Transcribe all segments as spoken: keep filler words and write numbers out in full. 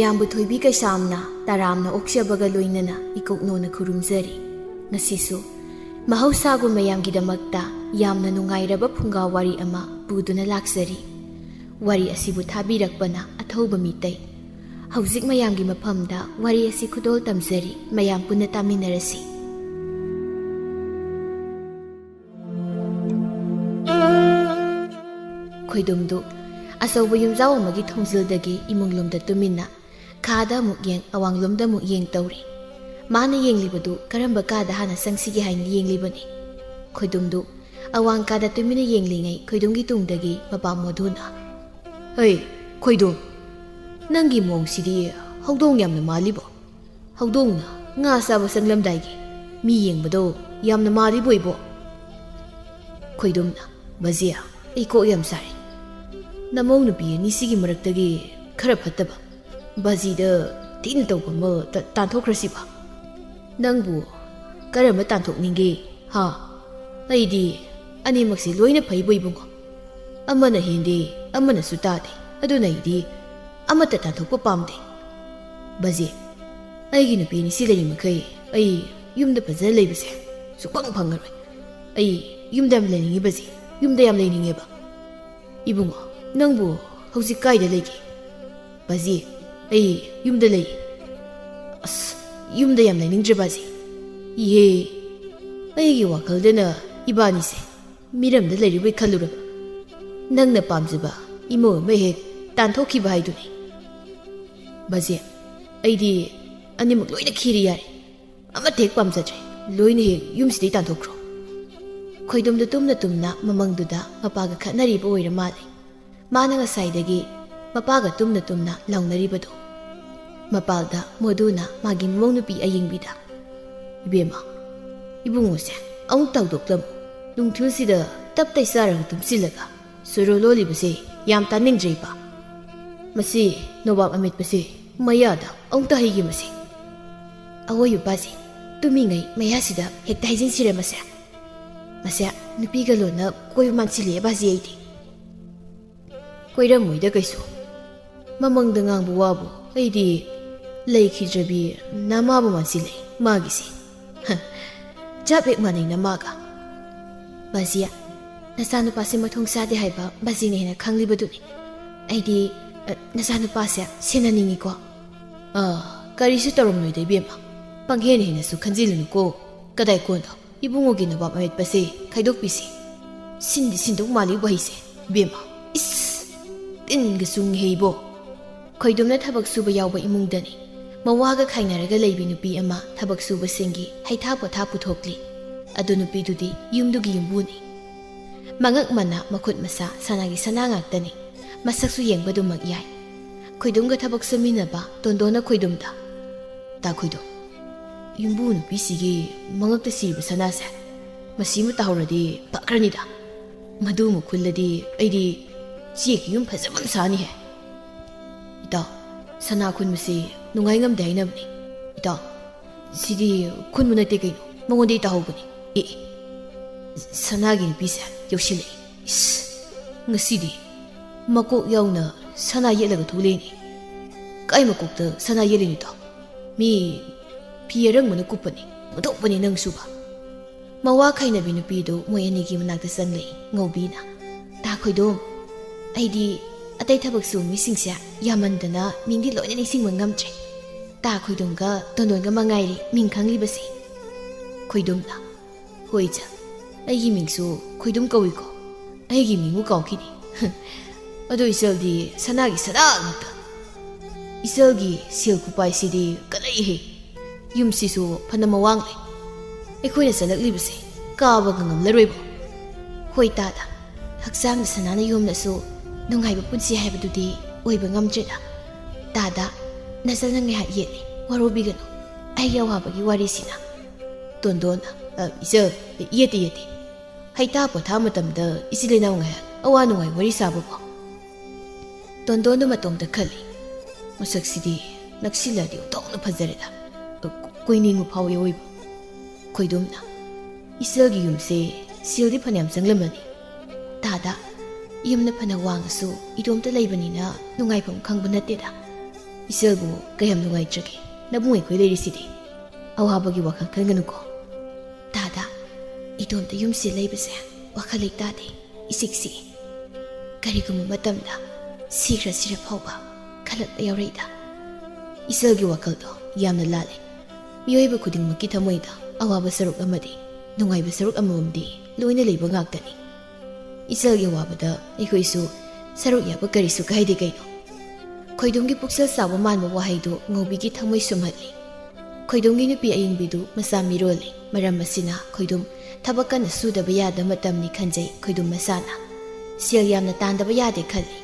ꯃꯌꯥꯝꯕꯨ ꯊꯣꯏꯕꯤ ꯀꯩꯁꯥꯝꯅ ꯇꯔꯥꯝꯅ ꯑꯣꯛꯆꯕꯒ ꯂꯣꯏꯅꯅ ꯏꯀꯣꯛꯅꯣꯅ ꯈꯨꯔꯨꯝꯖꯔꯤ꯫ ꯉꯁꯤꯁꯨ ꯃꯍꯧꯁꯥꯒꯨꯝ ꯃꯌꯥꯝꯒꯤꯗꯃꯛꯇ ꯌꯥꯝꯅ ꯅꯨꯡꯉꯥꯏꯔꯕ ꯐꯨꯡꯒꯥ ꯋꯥꯔꯤ ꯑꯃ ꯄꯨꯗꯨꯅ ꯂꯥꯛꯆꯔꯤ꯫ ꯋꯥꯔꯤ ꯑꯁꯤꯕꯨ ꯊꯥꯕꯤꯔꯛꯄꯅ ꯑꯊꯧꯕ ꯃꯤꯇꯩ꯫ ꯍꯧꯖꯤꯛ ꯃꯌꯥꯝꯒꯤ ꯃꯐꯝꯗ ꯋꯥꯔꯤ ꯑꯁꯤ ꯈꯨꯗꯣꯜ ꯇꯝꯖꯔꯤ, ꯃꯌꯥꯝ ꯄꯨꯟꯅ ꯇꯥꯃꯤꯟꯅꯔꯁꯤ꯫ ꯈꯣꯏꯗꯨꯝꯗꯨ ꯑꯆꯧꯕ ꯌꯨꯝꯖꯥꯎ ꯑꯃꯒꯤ ꯊꯣꯡꯖꯤꯜꯗꯒꯤ ꯏꯃꯨꯡꯂꯣꯝꯗ ꯇꯨꯃꯤꯟꯅ ꯈꯥꯗ ꯑꯃꯨꯛ ꯌꯦꯡ, ꯑꯋꯥꯡꯂꯣꯝꯗ ꯑꯃꯨꯛ ꯌꯦꯡ ꯇꯧꯔꯤ꯫ ꯃꯥꯅ ꯌꯦꯡꯂꯤꯕꯗꯨ ꯀꯔꯝꯕ ꯀꯥꯗ ꯍꯥꯟꯅ ꯆꯪꯁꯤꯒꯦ ꯍꯥꯏꯅ ꯌꯦꯡꯂꯤꯕꯅꯤ꯫ ꯈꯣꯏꯗꯨꯝꯗꯨ ꯑꯋꯥꯡ ꯀꯥꯗ ꯇꯨꯃꯤꯟꯅ ꯌꯦꯡꯂꯤꯉꯩ ꯈꯣꯏꯗꯨꯝꯒꯤ ꯇꯨꯡꯗꯒꯤ ꯃꯄꯥ ꯃꯣꯗꯨꯅ, "ꯍꯩ, ꯈꯣꯏꯗꯨꯝ, ꯅꯪꯒꯤ ꯃꯑꯣꯡꯁꯤꯗꯤ ꯍꯧꯗꯣꯡ ꯌꯥꯝꯅ ꯃꯥꯜꯂꯤꯕꯣ? ꯍꯧꯗꯣꯡꯅ ꯉꯥ ꯆꯥꯕ ꯆꯪꯂꯝꯗꯥꯏꯒꯤ ꯃꯤ ꯌꯦꯡꯕꯗꯣ ꯌꯥꯝꯅ ꯃꯥꯜꯂꯤꯕꯣ ꯏꯕꯣ?" ꯈꯣꯏꯗꯨꯝꯅ, "ꯕꯖꯦ, ꯑꯩ ꯀꯣꯛ ꯌꯥꯝ ꯁꯥꯔꯤ꯫ ꯅꯃꯧ ꯅꯨꯄꯤ ꯑꯅꯤꯁꯤꯒꯤ ꯃꯔꯛꯇꯒꯤ ꯈꯔ ꯐꯠꯇꯕ ꯕꯥꯖꯤꯗ ꯊꯤꯅ ꯇꯧꯕ ꯑꯃ ꯇ-, ꯇꯥꯟꯊꯣꯛꯈ꯭ꯔꯁꯤꯕ꯫ ꯅꯪꯕꯨ ꯀꯔꯝꯕ ꯇꯥꯟꯊꯣꯛꯅꯤꯡꯒꯦ, ꯍꯥ? ꯑꯩꯗꯤ ꯑꯅꯤꯃꯛꯁꯦ ꯂꯣꯏꯅ ꯐꯩꯕꯣ ꯏꯕꯨꯡꯉꯣ꯫ ꯑꯃꯅ ꯍꯦꯟꯗꯦ, ꯑꯃꯅꯁꯨ ꯇꯥꯗꯦ꯫ ꯑꯗꯨꯅ ꯑꯩꯗꯤ ꯑꯃꯠꯇ ꯇꯥꯟꯊꯣꯛꯄ ꯄꯥꯝꯗꯦ꯫ ꯕꯥꯖꯤ, ꯑꯩꯒꯤ ꯅꯨꯄꯤ ꯑꯅꯤꯁꯤ ꯂꯩꯔꯤ ꯃꯈꯩ ꯑꯩ ꯌꯨꯝꯗ ꯐꯖꯅ ꯂꯩꯕꯁꯦ ꯁꯨꯛꯐꯪ ꯐꯪꯉꯔꯣꯏ꯫ ꯑꯩ ꯌꯨꯝꯗ ꯌꯥꯝ ꯂꯩꯅꯤꯡꯉꯦ ꯕꯥꯖꯤ, ꯌꯨꯝꯗ ꯌꯥꯝ ꯂꯩꯅꯤꯡꯉꯦꯕ꯫" "ꯏꯕꯨꯡꯉꯣ, ꯅꯪꯕꯨ ꯍꯧꯖꯤꯛ ꯀꯥꯏꯗ ꯂꯩꯒꯦ?" "ꯕꯥꯖꯤ, ꯑꯩ ꯌꯨꯝꯗ ꯂꯩ꯫" "ꯑꯁ, ꯌꯨꯝꯗ ꯌꯥꯝ ꯂꯩꯅꯤꯡꯗ꯭ꯔꯦ ꯕꯥꯖꯤ?" "ꯏꯍꯦ, ꯑꯩꯒꯤ ꯋꯥꯈꯜꯗꯅ ꯏꯕꯥꯅꯤꯁꯦ ꯃꯤꯔꯝꯗ ꯂꯩꯔꯤꯕꯣꯏ ꯈꯜꯂꯨꯔꯕ꯫ ꯅꯪꯅ ꯄꯥꯝꯖꯕ ꯏꯃꯧ ꯑꯃ ꯍꯦꯛ ꯇꯥꯟꯊꯣꯛꯈꯤꯕ ꯍꯥꯏꯗꯨꯅꯤ꯫" "ꯕꯥꯖꯤ, ꯑꯩꯗꯤ ꯑꯅꯤꯃꯛ ꯂꯣꯏꯅ ꯈꯤꯔꯦ ꯌꯥꯔꯦ꯫ ꯑꯃꯠꯇ ꯍꯦꯛ ꯄꯥꯝꯖꯗ꯭ꯔꯦ꯫ ꯂꯣꯏꯅ ꯍꯦꯛ ꯌꯨꯝꯁꯤꯗꯩ ꯇꯥꯟꯊꯣꯛꯈ꯭ꯔꯣ꯫" ꯈꯣꯏꯗꯨꯝꯗꯨ ꯇꯨꯝꯅ ꯇꯨꯝꯅ ꯃꯃꯪꯗꯨꯗ ꯃꯄꯥꯒ ꯈꯠꯅꯔꯤꯕ ꯑꯣꯏꯔ ꯃꯥꯜꯂꯦ꯫ ꯃꯥꯅ ꯉꯁꯥꯏꯗꯒꯤ ꯃꯄꯥꯒ ꯇꯨꯝꯅ ꯇꯨꯝꯅ ꯂꯥꯎꯅꯔꯤꯕꯗꯣ꯫ ꯃꯄꯥꯜꯗ ꯃꯣꯗꯨꯅ ꯃꯥꯒꯤ ꯃꯃꯧ ꯅꯨꯄꯤ ꯑꯌꯤꯡꯕꯤꯗ, "ꯏꯕꯦꯝꯃ, ꯏꯕꯨꯡꯉꯣꯁꯦ ꯑꯃꯨꯛ ꯇꯥꯎꯗꯣꯛꯂꯝꯃꯨ꯫ ꯅꯨꯡꯊꯤꯜꯁꯤꯗ ꯇꯞꯇꯩ ꯆꯥꯔꯒ ꯇꯨꯝꯁꯤꯜꯂꯒ ꯁꯣꯔꯣ ꯂꯣꯜꯂꯤꯕꯁꯦ ꯌꯥꯝ ꯇꯥꯅꯤꯡꯗ꯭ꯔꯦ ꯏꯄꯥ꯫ ꯃꯁꯤ ꯅꯣꯕꯥꯞ ꯑꯃꯦꯠꯄꯁꯦ ꯃꯌꯥꯗ ꯑꯃꯨꯛꯇ ꯍꯩꯒꯦ ꯃꯁꯤ꯫" "ꯑꯋꯣꯏ ꯏꯄꯥꯁꯦ, ꯇꯨꯝꯃꯤꯉꯩ ꯃꯌꯥꯁꯤꯗ ꯍꯦꯛꯇ ꯍꯩꯖꯤꯟꯁꯤꯔꯦ ꯃꯁꯦ꯫ ꯃꯁꯦ ꯅꯨꯄꯤꯒ ꯂꯣꯟꯅ ꯀꯣꯏꯕ ꯃꯥꯟꯁꯤꯜꯂꯛꯑꯦ ꯕꯥꯖꯤ ꯑꯩꯗꯤ꯫" "ꯀꯣꯏꯔꯝꯃꯣꯏꯗ ꯀꯩꯁꯨ꯫ ꯃꯃꯪꯗ ꯉꯥꯡꯕ ꯋꯥꯕꯨ ꯑꯩꯗꯤ ꯂꯩꯈꯤꯗ꯭ꯔꯕꯤ ꯅꯃꯥꯕꯨ ꯃꯥꯟꯁꯤꯜꯂꯦ ꯃꯥꯒꯤꯁꯦ꯫ ꯍ, ꯆꯞ ꯍꯦꯛ ꯃꯥꯟꯅꯩ ꯅꯃꯥꯒ꯫ ꯕꯥꯖꯤꯌꯥ, ꯅꯆꯥꯅꯨꯄꯥꯁꯦ ꯃꯊꯣꯡ ꯆꯥꯗꯦ ꯍꯥꯏꯕ ꯕꯥꯖꯤꯅ ꯍꯦꯟꯅ ꯈꯪꯂꯤꯕꯗꯨꯅꯤ꯫ ꯑꯩꯗꯤ, ꯑ, ꯅꯆꯥꯅꯨꯄꯥꯁꯦ ꯁꯦꯟꯅꯅꯤꯡꯉꯤꯀꯣ꯫ ꯑꯥ, ꯀꯔꯤꯁꯨ ꯇꯧꯔꯝꯂꯣꯏꯗ ꯏꯕꯦꯝꯃ꯫ ꯄꯪꯍꯦꯟ ꯍꯦꯟꯅꯁꯨ ꯈꯟꯖꯤꯜꯂꯨꯅꯨꯀꯣ꯫ ꯀꯗꯥꯏ ꯀꯣꯟꯗꯣ? ꯏꯕꯨꯡꯉꯣꯒꯤ ꯅꯕꯥꯞ ꯑꯃꯦꯠꯄꯁꯦ ꯈꯥꯏꯗꯣꯛꯄꯤꯁꯤ꯫ ꯁꯤꯟꯗꯤ ꯁꯤꯟꯗꯧ ꯃꯥꯜꯂꯤ ꯋꯥꯍꯩꯁꯦ꯫ ꯏꯕꯦꯝꯃ, ꯏꯁ! ꯇꯤꯟꯒ ꯆꯨꯡꯉꯤꯍꯦ ꯏꯕꯣ꯫ ꯈꯣꯏꯗꯨꯝꯅ ꯊꯕꯛ ꯁꯨꯕ ꯌꯥꯎꯕ ꯏꯃꯨꯡꯗꯅꯤ꯫ ꯃꯋꯥꯒ ꯈꯥꯏꯅꯔꯒ ꯂꯩꯕꯤ ꯅꯨꯄꯤ ꯑꯃ ꯊꯕꯛ ꯁꯨꯕꯁꯤꯡꯒꯤ ꯍꯩꯊꯥ ꯄꯣꯊꯥ ꯄꯨꯊꯣꯛꯂꯤ꯫ ꯑꯗꯨ ꯅꯨꯄꯤꯗꯨꯗꯤ ꯌꯨꯝꯗꯨꯒꯤ ꯌꯨꯝꯕꯨꯅꯤ꯫ ꯃꯉꯛ ꯃꯅꯥ, ꯃꯈꯨꯠ ꯃꯁꯥ ꯁꯅꯥꯒꯤ ꯁꯅꯥ ꯉꯥꯛꯇꯅꯤ꯫ ꯃꯁꯛꯁꯨ ꯌꯦꯡꯕ ꯑꯗꯨꯃꯛ ꯌꯥꯏ꯫ ꯈꯣꯏꯗꯨꯝꯒ ꯊꯕꯛ ꯁꯨꯃꯤꯟꯅꯕ ꯇꯣꯟꯗꯣꯟꯅ ꯈꯣꯏꯗꯨꯝꯗ, "ꯇꯥ ꯈꯣꯏꯗꯨꯝ, ꯌꯨꯝꯕꯨ ꯅꯨꯄꯤꯁꯤꯒꯤ ꯃꯉꯛꯇ ꯁꯤꯔꯤꯕ ꯁꯅꯥꯁꯦ, ꯃꯁꯤꯃ ꯇꯥꯍꯧꯔꯗꯤ ꯐꯈ꯭ꯔꯅꯤꯗ꯫ ꯃꯗꯨꯃ ꯈꯨꯜꯂꯗꯤ ꯑꯩꯗꯤ ꯆꯦꯛꯀꯤ ꯌꯨꯝ ꯐꯖꯕ ꯑꯃ ꯁꯥꯅꯤꯍꯦ꯫ ꯏꯇꯥꯎ, ꯁꯅꯥ ꯈꯨꯟꯕꯁꯤ ꯅꯨꯡꯉꯥꯏ ꯉꯝꯗꯦ ꯍꯥꯏꯅꯕꯅꯤ꯫ ꯏꯇꯥꯎ, ꯁꯤꯗꯤ ꯈꯨꯟꯕ ꯅꯠꯇꯦ ꯀꯩꯅꯣ, ꯃꯉꯣꯟꯗꯒꯤ ꯇꯥꯍꯧꯕꯅꯤ꯫ ꯑꯦ, ꯑꯦ, ꯁꯅꯥꯒꯤ ꯅꯨꯄꯤꯁꯦ ꯌꯧꯁꯤꯜꯂꯛꯑꯦ꯫ ꯏꯁ, ꯉꯁꯤꯗꯤ ꯃꯀꯣꯛ ꯌꯥꯎꯅ ꯁꯅꯥ ꯌꯦꯠꯂꯒ ꯊꯣꯛꯂꯛꯏꯅꯦ꯫ ꯀꯥꯏ ꯃꯀꯣꯛꯇ ꯁꯅꯥ ꯌꯦꯠꯂꯤꯅꯣ ꯏꯇꯥꯎ? ꯃꯤ ꯐꯤ ꯑꯔꯪꯕꯅ ꯀꯨꯞꯄꯅꯤ, ꯑꯣꯟꯊꯣꯛꯄꯅꯤ ꯅꯪꯁꯨꯕ꯫" ꯃꯋꯥ ꯈꯥꯏꯅꯕꯤ ꯅꯨꯄꯤꯗꯨ ꯃꯣꯏ ꯑꯅꯤꯒꯤ ꯃꯅꯥꯛꯇ ꯆꯪꯂꯛꯏ꯫ ꯉꯧꯕꯤꯅ, "ꯇꯥ ꯈꯣꯏꯗꯣꯝ, ꯑꯩꯗꯤ ꯑꯇꯩ ꯊꯕꯛ ꯁꯨꯕ ꯃꯤꯁꯤꯡꯁꯦ ꯌꯥꯝꯃꯟꯗꯅ ꯃꯤꯡꯗꯤ ꯂꯣꯏꯅ ꯅꯤꯡꯁꯤꯡꯕ ꯉꯝꯗ꯭ꯔꯦ꯫ ꯇꯥ ꯈꯣꯏꯗꯣꯝꯒ ꯇꯣꯟꯗꯣꯟꯒ ꯃꯉꯥꯏꯔꯦ ꯃꯤꯡ ꯈꯪꯂꯤꯕꯁꯦ꯫" ꯈꯣꯏꯗꯣꯝꯅ, "ꯍꯣꯏ ꯏꯆꯜ, ꯑꯩꯒꯤ ꯃꯤꯡꯁꯨ ꯈꯣꯏꯗꯣꯝ ꯀꯧꯏꯀꯣ꯫ ꯑꯩꯒꯤ ꯃꯤꯡꯕꯨ ꯀꯥꯎꯈꯤꯅꯤ꯫" "ꯑꯗꯨ ꯏꯆꯜꯗꯤ ꯁꯅꯥꯒꯤ ꯁꯅꯥ ꯉꯥꯛꯇ꯫ ꯏꯆꯜꯒꯤ ꯁꯦꯜ ꯈꯨꯄꯥꯏꯁꯤꯗꯤ ꯀꯠꯂꯛꯏꯍꯦ꯫ ꯌꯨꯝꯁꯤꯁꯨ ꯐꯅ ꯃꯋꯥꯡ ꯂꯩ꯫ ꯑꯩꯈꯣꯏꯅ ꯆꯠꯂꯛꯂꯤꯕꯁꯦ ꯀꯥꯕꯒ ꯉꯝꯂꯔꯣꯏꯕꯣ꯫" "ꯍꯣꯏ ꯇꯥꯗ, ꯍꯛꯆꯥꯡꯗ ꯁꯅꯥꯅ ꯌꯣꯝꯂꯁꯨ ꯅꯨꯡꯉꯥꯏꯕ ꯄꯨꯟꯁꯤ ꯍꯥꯏꯕꯗꯨꯗꯤ ꯑꯣꯏꯕ ꯉꯝꯗ꯭ꯔꯦꯗ꯫ ꯇꯥꯗ, ꯅꯆꯜꯅ ꯉꯥꯏꯍꯥꯛ ꯌꯦꯠꯂꯦ, ꯋꯥꯔꯧꯕꯤꯒꯅꯨ꯫ ꯑꯩꯒꯤ ꯑꯋꯥꯕꯒꯤ ꯋꯥꯔꯤꯁꯤꯅ꯫" ꯇꯣꯟꯗꯣꯟꯅ, "ꯑ, ꯏꯆꯜ, ꯌꯦꯠꯇꯦ, ꯌꯦꯠꯇꯦ꯫ ꯍꯩꯇꯥ ꯄꯣꯊꯥ ꯃꯇꯝꯗ ꯏꯆꯤꯜ ꯏꯅꯥꯎ ꯉꯥꯏꯍꯥꯛ ꯑꯋꯥ ꯅꯨꯡꯉꯥꯏ ꯋꯥꯔꯤ ꯁꯥꯕꯕꯨ꯫" ꯇꯣꯟꯗꯣꯟꯗꯨ ꯃꯇꯣꯝꯇ ꯈꯜꯂꯤ, "ꯃꯁꯛꯁꯤꯗꯤ ꯅꯛꯁꯤꯜꯂꯗꯤ ꯑꯣꯟꯊꯣꯛꯅ ꯐꯖꯔꯦꯗ꯫ ꯀꯣꯏꯅꯤꯡꯕ ꯐꯥꯎꯏ ꯑꯣꯏꯕ꯫" ꯈꯣꯏꯗꯣꯝꯅ, "ꯏꯆꯜꯒꯤ ꯌꯨꯝꯁꯦ ꯁꯦꯜꯗꯤ ꯐꯅꯌꯥꯝ ꯆꯪꯂꯝꯃꯅꯤ꯫ ꯇꯥꯗ, ꯌꯨꯝꯅ ꯐꯅ ꯋꯥꯡꯉꯁꯨ ꯏꯇꯣꯝꯇ ꯂꯩꯕꯅꯤꯅ ꯅꯨꯡꯉꯥꯏꯐꯝ ꯈꯪꯕ ꯅꯠꯇꯦꯗ꯫ "ꯏꯆꯜꯕꯨ ꯀꯌꯥꯝ ꯅꯨꯡꯉꯥꯏꯇ꯭ꯔꯒꯦ? ꯅꯕꯨꯡ ꯑꯩꯈꯣꯏ ꯂꯩꯔꯤꯁꯤꯗꯤ꯫ ꯑꯋꯥꯕꯒꯤ ꯋꯥꯈꯜ ꯈꯟꯒꯅꯨꯀꯣ꯫" "ꯇꯥꯗ, ꯏꯇꯣꯝꯇ ꯌꯨꯝꯁꯤ ꯂꯩꯕꯁꯦ ꯋꯥꯈꯜ ꯂꯩꯇꯥꯗꯦ, ꯏꯆꯤꯛ ꯆꯤꯛꯏ꯫ ꯀꯔꯤꯒꯨꯝꯕ ꯃꯇꯝꯗ ꯁꯤꯈ꯭ꯔ ꯁꯤꯔ ꯐꯥꯎꯕ ꯈꯜꯂꯛꯄ ꯌꯥꯎꯔꯛꯏꯗ꯫" "ꯏꯆꯜꯒꯤ ꯋꯥꯈꯜꯗꯣ ꯌꯥꯝꯅ ꯂꯥꯜꯂꯦ꯫ ꯃꯤꯑꯣꯏꯕ ꯈꯨꯗꯤꯡꯃꯛꯀꯤ ꯊꯃꯣꯏꯗ ꯑꯋꯥꯕ ꯁꯔꯨꯛ ꯑꯃꯗꯤ ꯅꯨꯡꯉꯥꯏꯕ ꯁꯔꯨꯛ ꯑꯃꯃꯝꯗꯤ ꯂꯣꯏꯅ ꯂꯩꯕ ꯉꯥꯛꯇꯅꯤ꯫ ꯏꯆꯜꯒꯤ ꯑꯋꯥꯕꯗ ꯑꯩꯈꯣꯏꯁꯨ ꯁꯔꯨꯛ ꯌꯥꯕ ꯀꯔꯤꯁꯨ ꯀꯥꯏꯗꯦ ꯀꯩꯅꯣ꯫ ꯈꯣꯏꯗꯨꯝꯒꯤ ꯄꯨꯛꯆꯦꯜ ꯆꯥꯎꯕ ꯃꯥꯟꯕ ꯋꯥꯍꯩꯗꯨ ꯉꯧꯕꯤꯒꯤ ꯊꯃꯣꯏ ꯁꯨꯝꯍꯠꯂꯤ꯫ ꯈꯣꯏꯗꯨꯝꯒꯤ ꯅꯨꯄꯤ ꯑꯌꯤꯡꯕꯤꯗꯨ ꯃꯆꯥ ꯃꯤꯔꯣꯜꯂꯤ꯫ ꯃꯔꯝ ꯑꯁꯤꯅ ꯈꯣꯏꯗꯨꯝ ꯊꯕꯛ ꯀꯟꯅ ꯁꯨꯗꯕ ꯌꯥꯗꯕ ꯃꯇꯝꯅꯤ ꯈꯟꯖꯩ ꯈꯣꯏꯗꯨꯝ ꯃꯁꯥꯅ꯫ ꯁꯦꯜ ꯌꯥꯝꯅ ꯇꯥꯟꯗꯕ ꯌꯥꯗꯦ ꯈꯜꯂꯤ꯫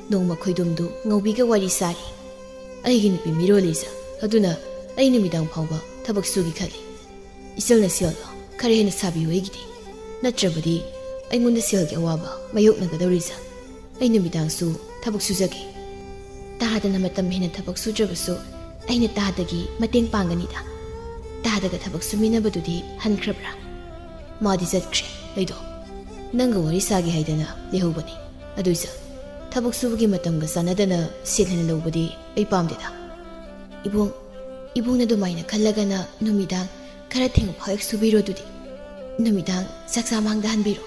ꯅꯣꯡꯃ ꯈꯣꯏꯗꯨꯝꯗꯨ ꯉꯧꯕꯤꯒ ꯋꯥꯔꯤ ꯁꯥꯔꯤ꯫ "ꯑꯩꯒꯤ ꯅꯨꯄꯤ ꯃꯤꯔꯣꯜꯂꯤꯁꯦ, ꯑꯗꯨꯅ ꯑꯩ ꯅꯨꯃꯤꯗꯥꯡ ꯐꯥꯎꯕ ꯊꯕꯛ ꯁꯨꯒꯦ ꯈꯜꯂꯤ꯫ ꯏꯆꯜꯅ ꯁꯦꯜꯗꯣ ꯈꯔ ꯍꯦꯟꯅ ꯁꯥꯕꯤꯌꯨ ꯑꯩꯒꯤꯗꯤ꯫ ꯅꯠꯇ꯭ꯔꯕꯗꯤ ꯑꯩꯉꯣꯟꯗ ꯁꯦꯜꯒꯤ ꯑꯋꯥꯕ ꯃꯥꯌꯣꯛꯅꯒꯗꯧꯔꯤꯁꯦ꯫ ꯑꯩ ꯅꯨꯃꯤꯗꯥꯡꯁꯨ ꯊꯕꯛ ꯁꯨꯖꯒꯦ꯫" ꯇꯥꯗꯅ ꯃꯇꯝ ꯍꯦꯟꯅ ꯊꯕꯛ ꯁꯨꯗ꯭ꯔꯕꯁꯨ ꯑꯩꯅ ꯇꯥꯗꯒꯤ ꯃꯇꯦꯡ ꯄꯥꯡꯒꯅꯤꯗ꯫ ꯇꯥꯗꯒ ꯊꯕꯛ ꯁꯨꯃꯤꯟꯅꯕꯗꯨꯗꯤ ꯍꯟꯈ꯭ꯔꯕ꯭ꯔꯥ? "ꯃꯥꯗꯤ ꯆꯠꯈ꯭ꯔꯦ꯫ ꯑꯩꯗꯣ ꯅꯪꯒ ꯋꯥꯔꯤ ꯁꯥꯒꯦ ꯍꯥꯏꯗꯅ ꯂꯩꯍꯧꯕꯅꯤ꯫ ꯑꯗꯨꯏꯁꯨ ꯊꯕꯛ ꯁꯨꯕꯒꯤ ꯃꯇꯝꯒ ꯆꯥꯟꯅꯗꯅ ꯁꯦꯜ ꯍꯦꯟꯅ ꯂꯧꯕꯗꯤ ꯑꯩ ꯄꯥꯝꯗꯦꯗ꯫" "ꯏꯕꯨꯡ, ꯏꯕꯨꯡꯅ ꯑꯗꯨꯃꯥꯏꯅ ꯈꯜꯂꯒꯅ ꯅꯨꯃꯤꯗꯥꯡ ꯈꯔ ꯊꯦꯡꯕ ꯐꯥꯎ ꯍꯦꯛ ꯁꯨꯕꯤꯔꯣ ꯑꯗꯨꯗꯤ꯫ ꯅꯨꯃꯤꯗꯥꯡ ꯆꯥꯛꯆꯥ ꯃꯥꯡꯗ ꯍꯟꯕꯤꯔꯣ꯫"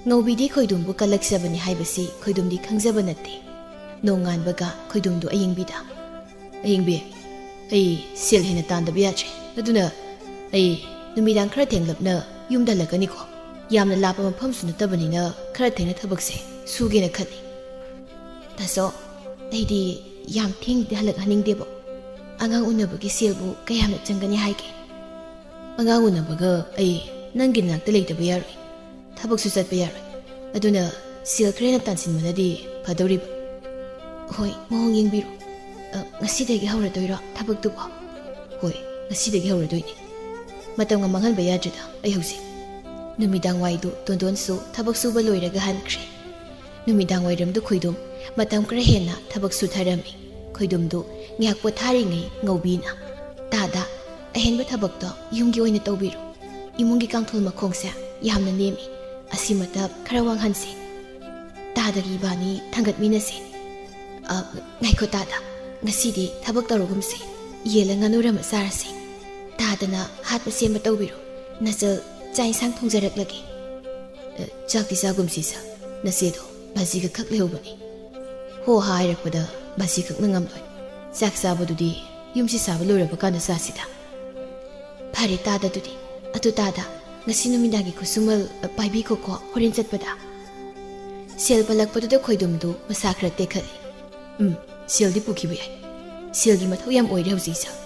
ꯉꯧꯕꯤꯗꯤ ꯈꯣꯏꯗꯨꯝꯕꯨ ꯀꯜꯂꯛꯆꯕꯅꯤ ꯍꯥꯏꯕꯁꯤ ꯈꯣꯏꯗꯨꯝꯗꯤ ꯈꯪꯖꯕ ꯅꯠꯇꯦ꯫ ꯅꯣꯡꯉꯥꯟꯕꯒ ꯈꯣꯏꯗꯨꯝꯗꯨ ꯑꯌꯤꯡꯕꯤꯗ, "ꯑꯌꯤꯡꯕꯤ, ꯑꯩ ꯁꯦꯜ ꯍꯦꯟꯅ ꯇꯥꯟꯗꯕ ꯌꯥꯗ꯭ꯔꯦ꯫ ꯑꯗꯨꯅ ꯑꯩ ꯅꯨꯃꯤꯗꯥꯡ ꯈꯔ ꯊꯦꯡꯂꯞꯅ ꯌꯨꯝꯗ ꯍꯜꯂꯛꯀꯅꯤꯀꯣ꯫ ꯌꯥꯝꯅ ꯂꯥꯞꯄ ꯃꯐꯝꯁꯨ ꯅꯠꯇꯕꯅꯤꯅ ꯈꯔ ꯊꯦꯡꯅ ꯊꯕꯛꯁꯦ ꯁꯨꯒꯦꯅ ꯈꯜꯂꯤ꯫" "ꯇꯥꯆꯧ, ꯑꯩꯗꯤ ꯌꯥꯝ ꯊꯦꯡꯅꯗꯤ ꯍꯜꯂꯛꯍꯟꯅꯤꯡꯗꯦꯕꯣ꯫ ꯑꯉꯥꯡ ꯎꯅꯕꯒꯤ ꯁꯦꯜꯕꯨ ꯀꯌꯥꯝꯅ ꯆꯪꯒꯅꯤ ꯍꯥꯏꯒꯦ?" "ꯑꯉꯥꯡ ꯎꯅꯕꯒ ꯑꯩ ꯅꯪꯒꯤ ꯅꯥꯛꯇ ꯂꯩꯇꯕ ꯌꯥꯔꯣꯏ꯫ ꯊꯕꯛꯁꯨ ꯆꯠꯄ ꯌꯥꯔꯣꯏ꯫ ꯑꯗꯨꯅ ꯁꯦꯜ ꯈꯔ ꯍꯦꯟꯅ ꯇꯥꯟꯁꯤꯟꯕꯅꯗꯤ ꯐꯗꯧꯔꯤꯕ꯫" "ꯍꯣꯏ, ꯃꯑꯣꯡ ꯌꯦꯡꯕꯤꯔꯣ꯫ ꯑ, ꯉꯁꯤꯗꯒꯤ ꯍꯧꯔꯗꯣꯏꯔꯣ ꯊꯕꯛꯇꯨꯕꯣ?" "ꯍꯣꯏ, ꯉꯁꯤꯗꯒꯤ ꯍꯧꯔꯗꯣꯏꯅꯦ꯫ ꯃꯇꯝꯒ ꯃꯥꯡꯍꯟꯕ ꯌꯥꯗ꯭ꯔꯦꯗ ꯑꯩ ꯍꯧꯖꯤꯛ꯫" ꯅꯨꯃꯤꯗꯥꯡ ꯋꯥꯏꯗꯨ ꯇꯣꯟꯗꯣꯟꯁꯨ ꯊꯕꯛ ꯁꯨꯕ ꯂꯣꯏꯔꯒ ꯍꯟꯈ꯭ꯔꯦ꯫ ꯅꯨꯃꯤꯗꯥꯡ ꯋꯥꯏꯔꯝꯗꯨ ꯈꯣꯏꯗꯨꯝ ꯃꯇꯝ ꯈꯔ ꯍꯦꯟꯅ ꯊꯕꯛ ꯁꯨꯊꯔꯝꯃꯤ꯫ ꯈꯣꯏꯗꯨꯝꯗꯨ ꯉꯥꯏꯍꯥꯛ ꯄꯣꯊꯥꯔꯤꯉꯩ ꯉꯧꯕꯤꯅ, "ꯇꯥꯗ, ꯑꯍꯦꯟꯕ ꯊꯕꯛꯇꯣ ꯌꯨꯝꯒꯤ ꯑꯣꯏꯅ ꯇꯧꯕꯤꯔꯣ꯫ ꯏꯃꯨꯡꯒꯤ ꯀꯥꯡꯊꯣꯜ ꯃꯈꯣꯡꯁꯦ ꯌꯥꯝꯅ ꯅꯦꯝꯃꯤ꯫ ꯑꯁꯤꯃꯇ ꯈꯔ ꯋꯥꯡꯍꯟꯁꯦ꯫ ꯇꯥꯗꯒꯤ ꯏꯕꯥꯅꯤ ꯊꯥꯡꯒꯠꯃꯤꯟꯅꯁꯦ꯫" "ꯑ, ꯉꯥꯏꯈꯣ ꯇꯥꯗ꯫ ꯉꯁꯤꯗꯤ ꯊꯕꯛ ꯇꯧꯔꯒꯨꯝꯁꯦ꯫ ꯌꯦꯜꯂ ꯉꯥꯅꯨꯔ ꯑꯃ ꯆꯥꯔꯁꯦ꯫ ꯇꯥꯗꯅ ꯍꯥꯠꯄ ꯁꯦꯝꯕ ꯇꯧꯕꯤꯔꯣ꯫ ꯅꯆꯜ ꯆꯥꯛ ꯏꯟꯁꯥꯡ ꯊꯣꯡꯖꯔꯛꯂꯒꯦ꯫ ꯑ, ꯆꯥꯛꯇꯤ ꯆꯥꯒꯨꯝꯁꯤ ꯁꯥ꯫ ꯅꯆꯦꯗꯣ ꯕꯥꯖꯤꯒ ꯈꯛ ꯂꯩꯍꯧꯕꯅꯤ꯫ ꯍꯣ ꯍꯥ ꯍꯥꯏꯔꯛꯄꯗ ꯕꯥꯖꯤ ꯈꯛꯅ ꯉꯝꯂꯣꯏ꯫ ꯆꯥꯛ ꯆꯥꯕꯗꯨꯗꯤ ꯌꯨꯝꯁꯤ ꯁꯥꯕ ꯂꯣꯏꯔꯕ ꯀꯥꯟꯗ ꯆꯥꯁꯤꯗ꯫ ꯐꯔꯦ ꯇꯥꯗ ꯑꯗꯨꯗꯤ꯫ ꯑꯗꯨ ꯇꯥꯗ, ꯉꯁꯤ ꯅꯨꯃꯤꯗꯥꯡꯒꯤ ꯈꯨꯠꯁꯨꯃꯜ, ꯑ, ꯄꯥꯏꯕꯤꯈꯣꯀꯣ ꯍꯣꯔꯦꯟ ꯆꯠꯄꯗ꯫ ꯁꯦꯜ ꯄꯜꯂꯛꯄꯗꯨꯗ ꯈꯣꯏꯗꯨꯝꯗꯨ ꯃꯁꯥ ꯈꯔ ꯇꯦꯛꯈꯠꯂꯤ꯫ ꯎꯝ, ꯁꯦꯜꯗꯤ ꯄꯨꯈꯤꯕ ꯌꯥꯏ꯫ ꯁꯦꯜꯒꯤ ꯃꯊꯧ ꯌꯥꯝ ꯑꯣꯏꯔꯦ ꯍꯧꯖꯤꯛ ꯏꯆꯜ꯫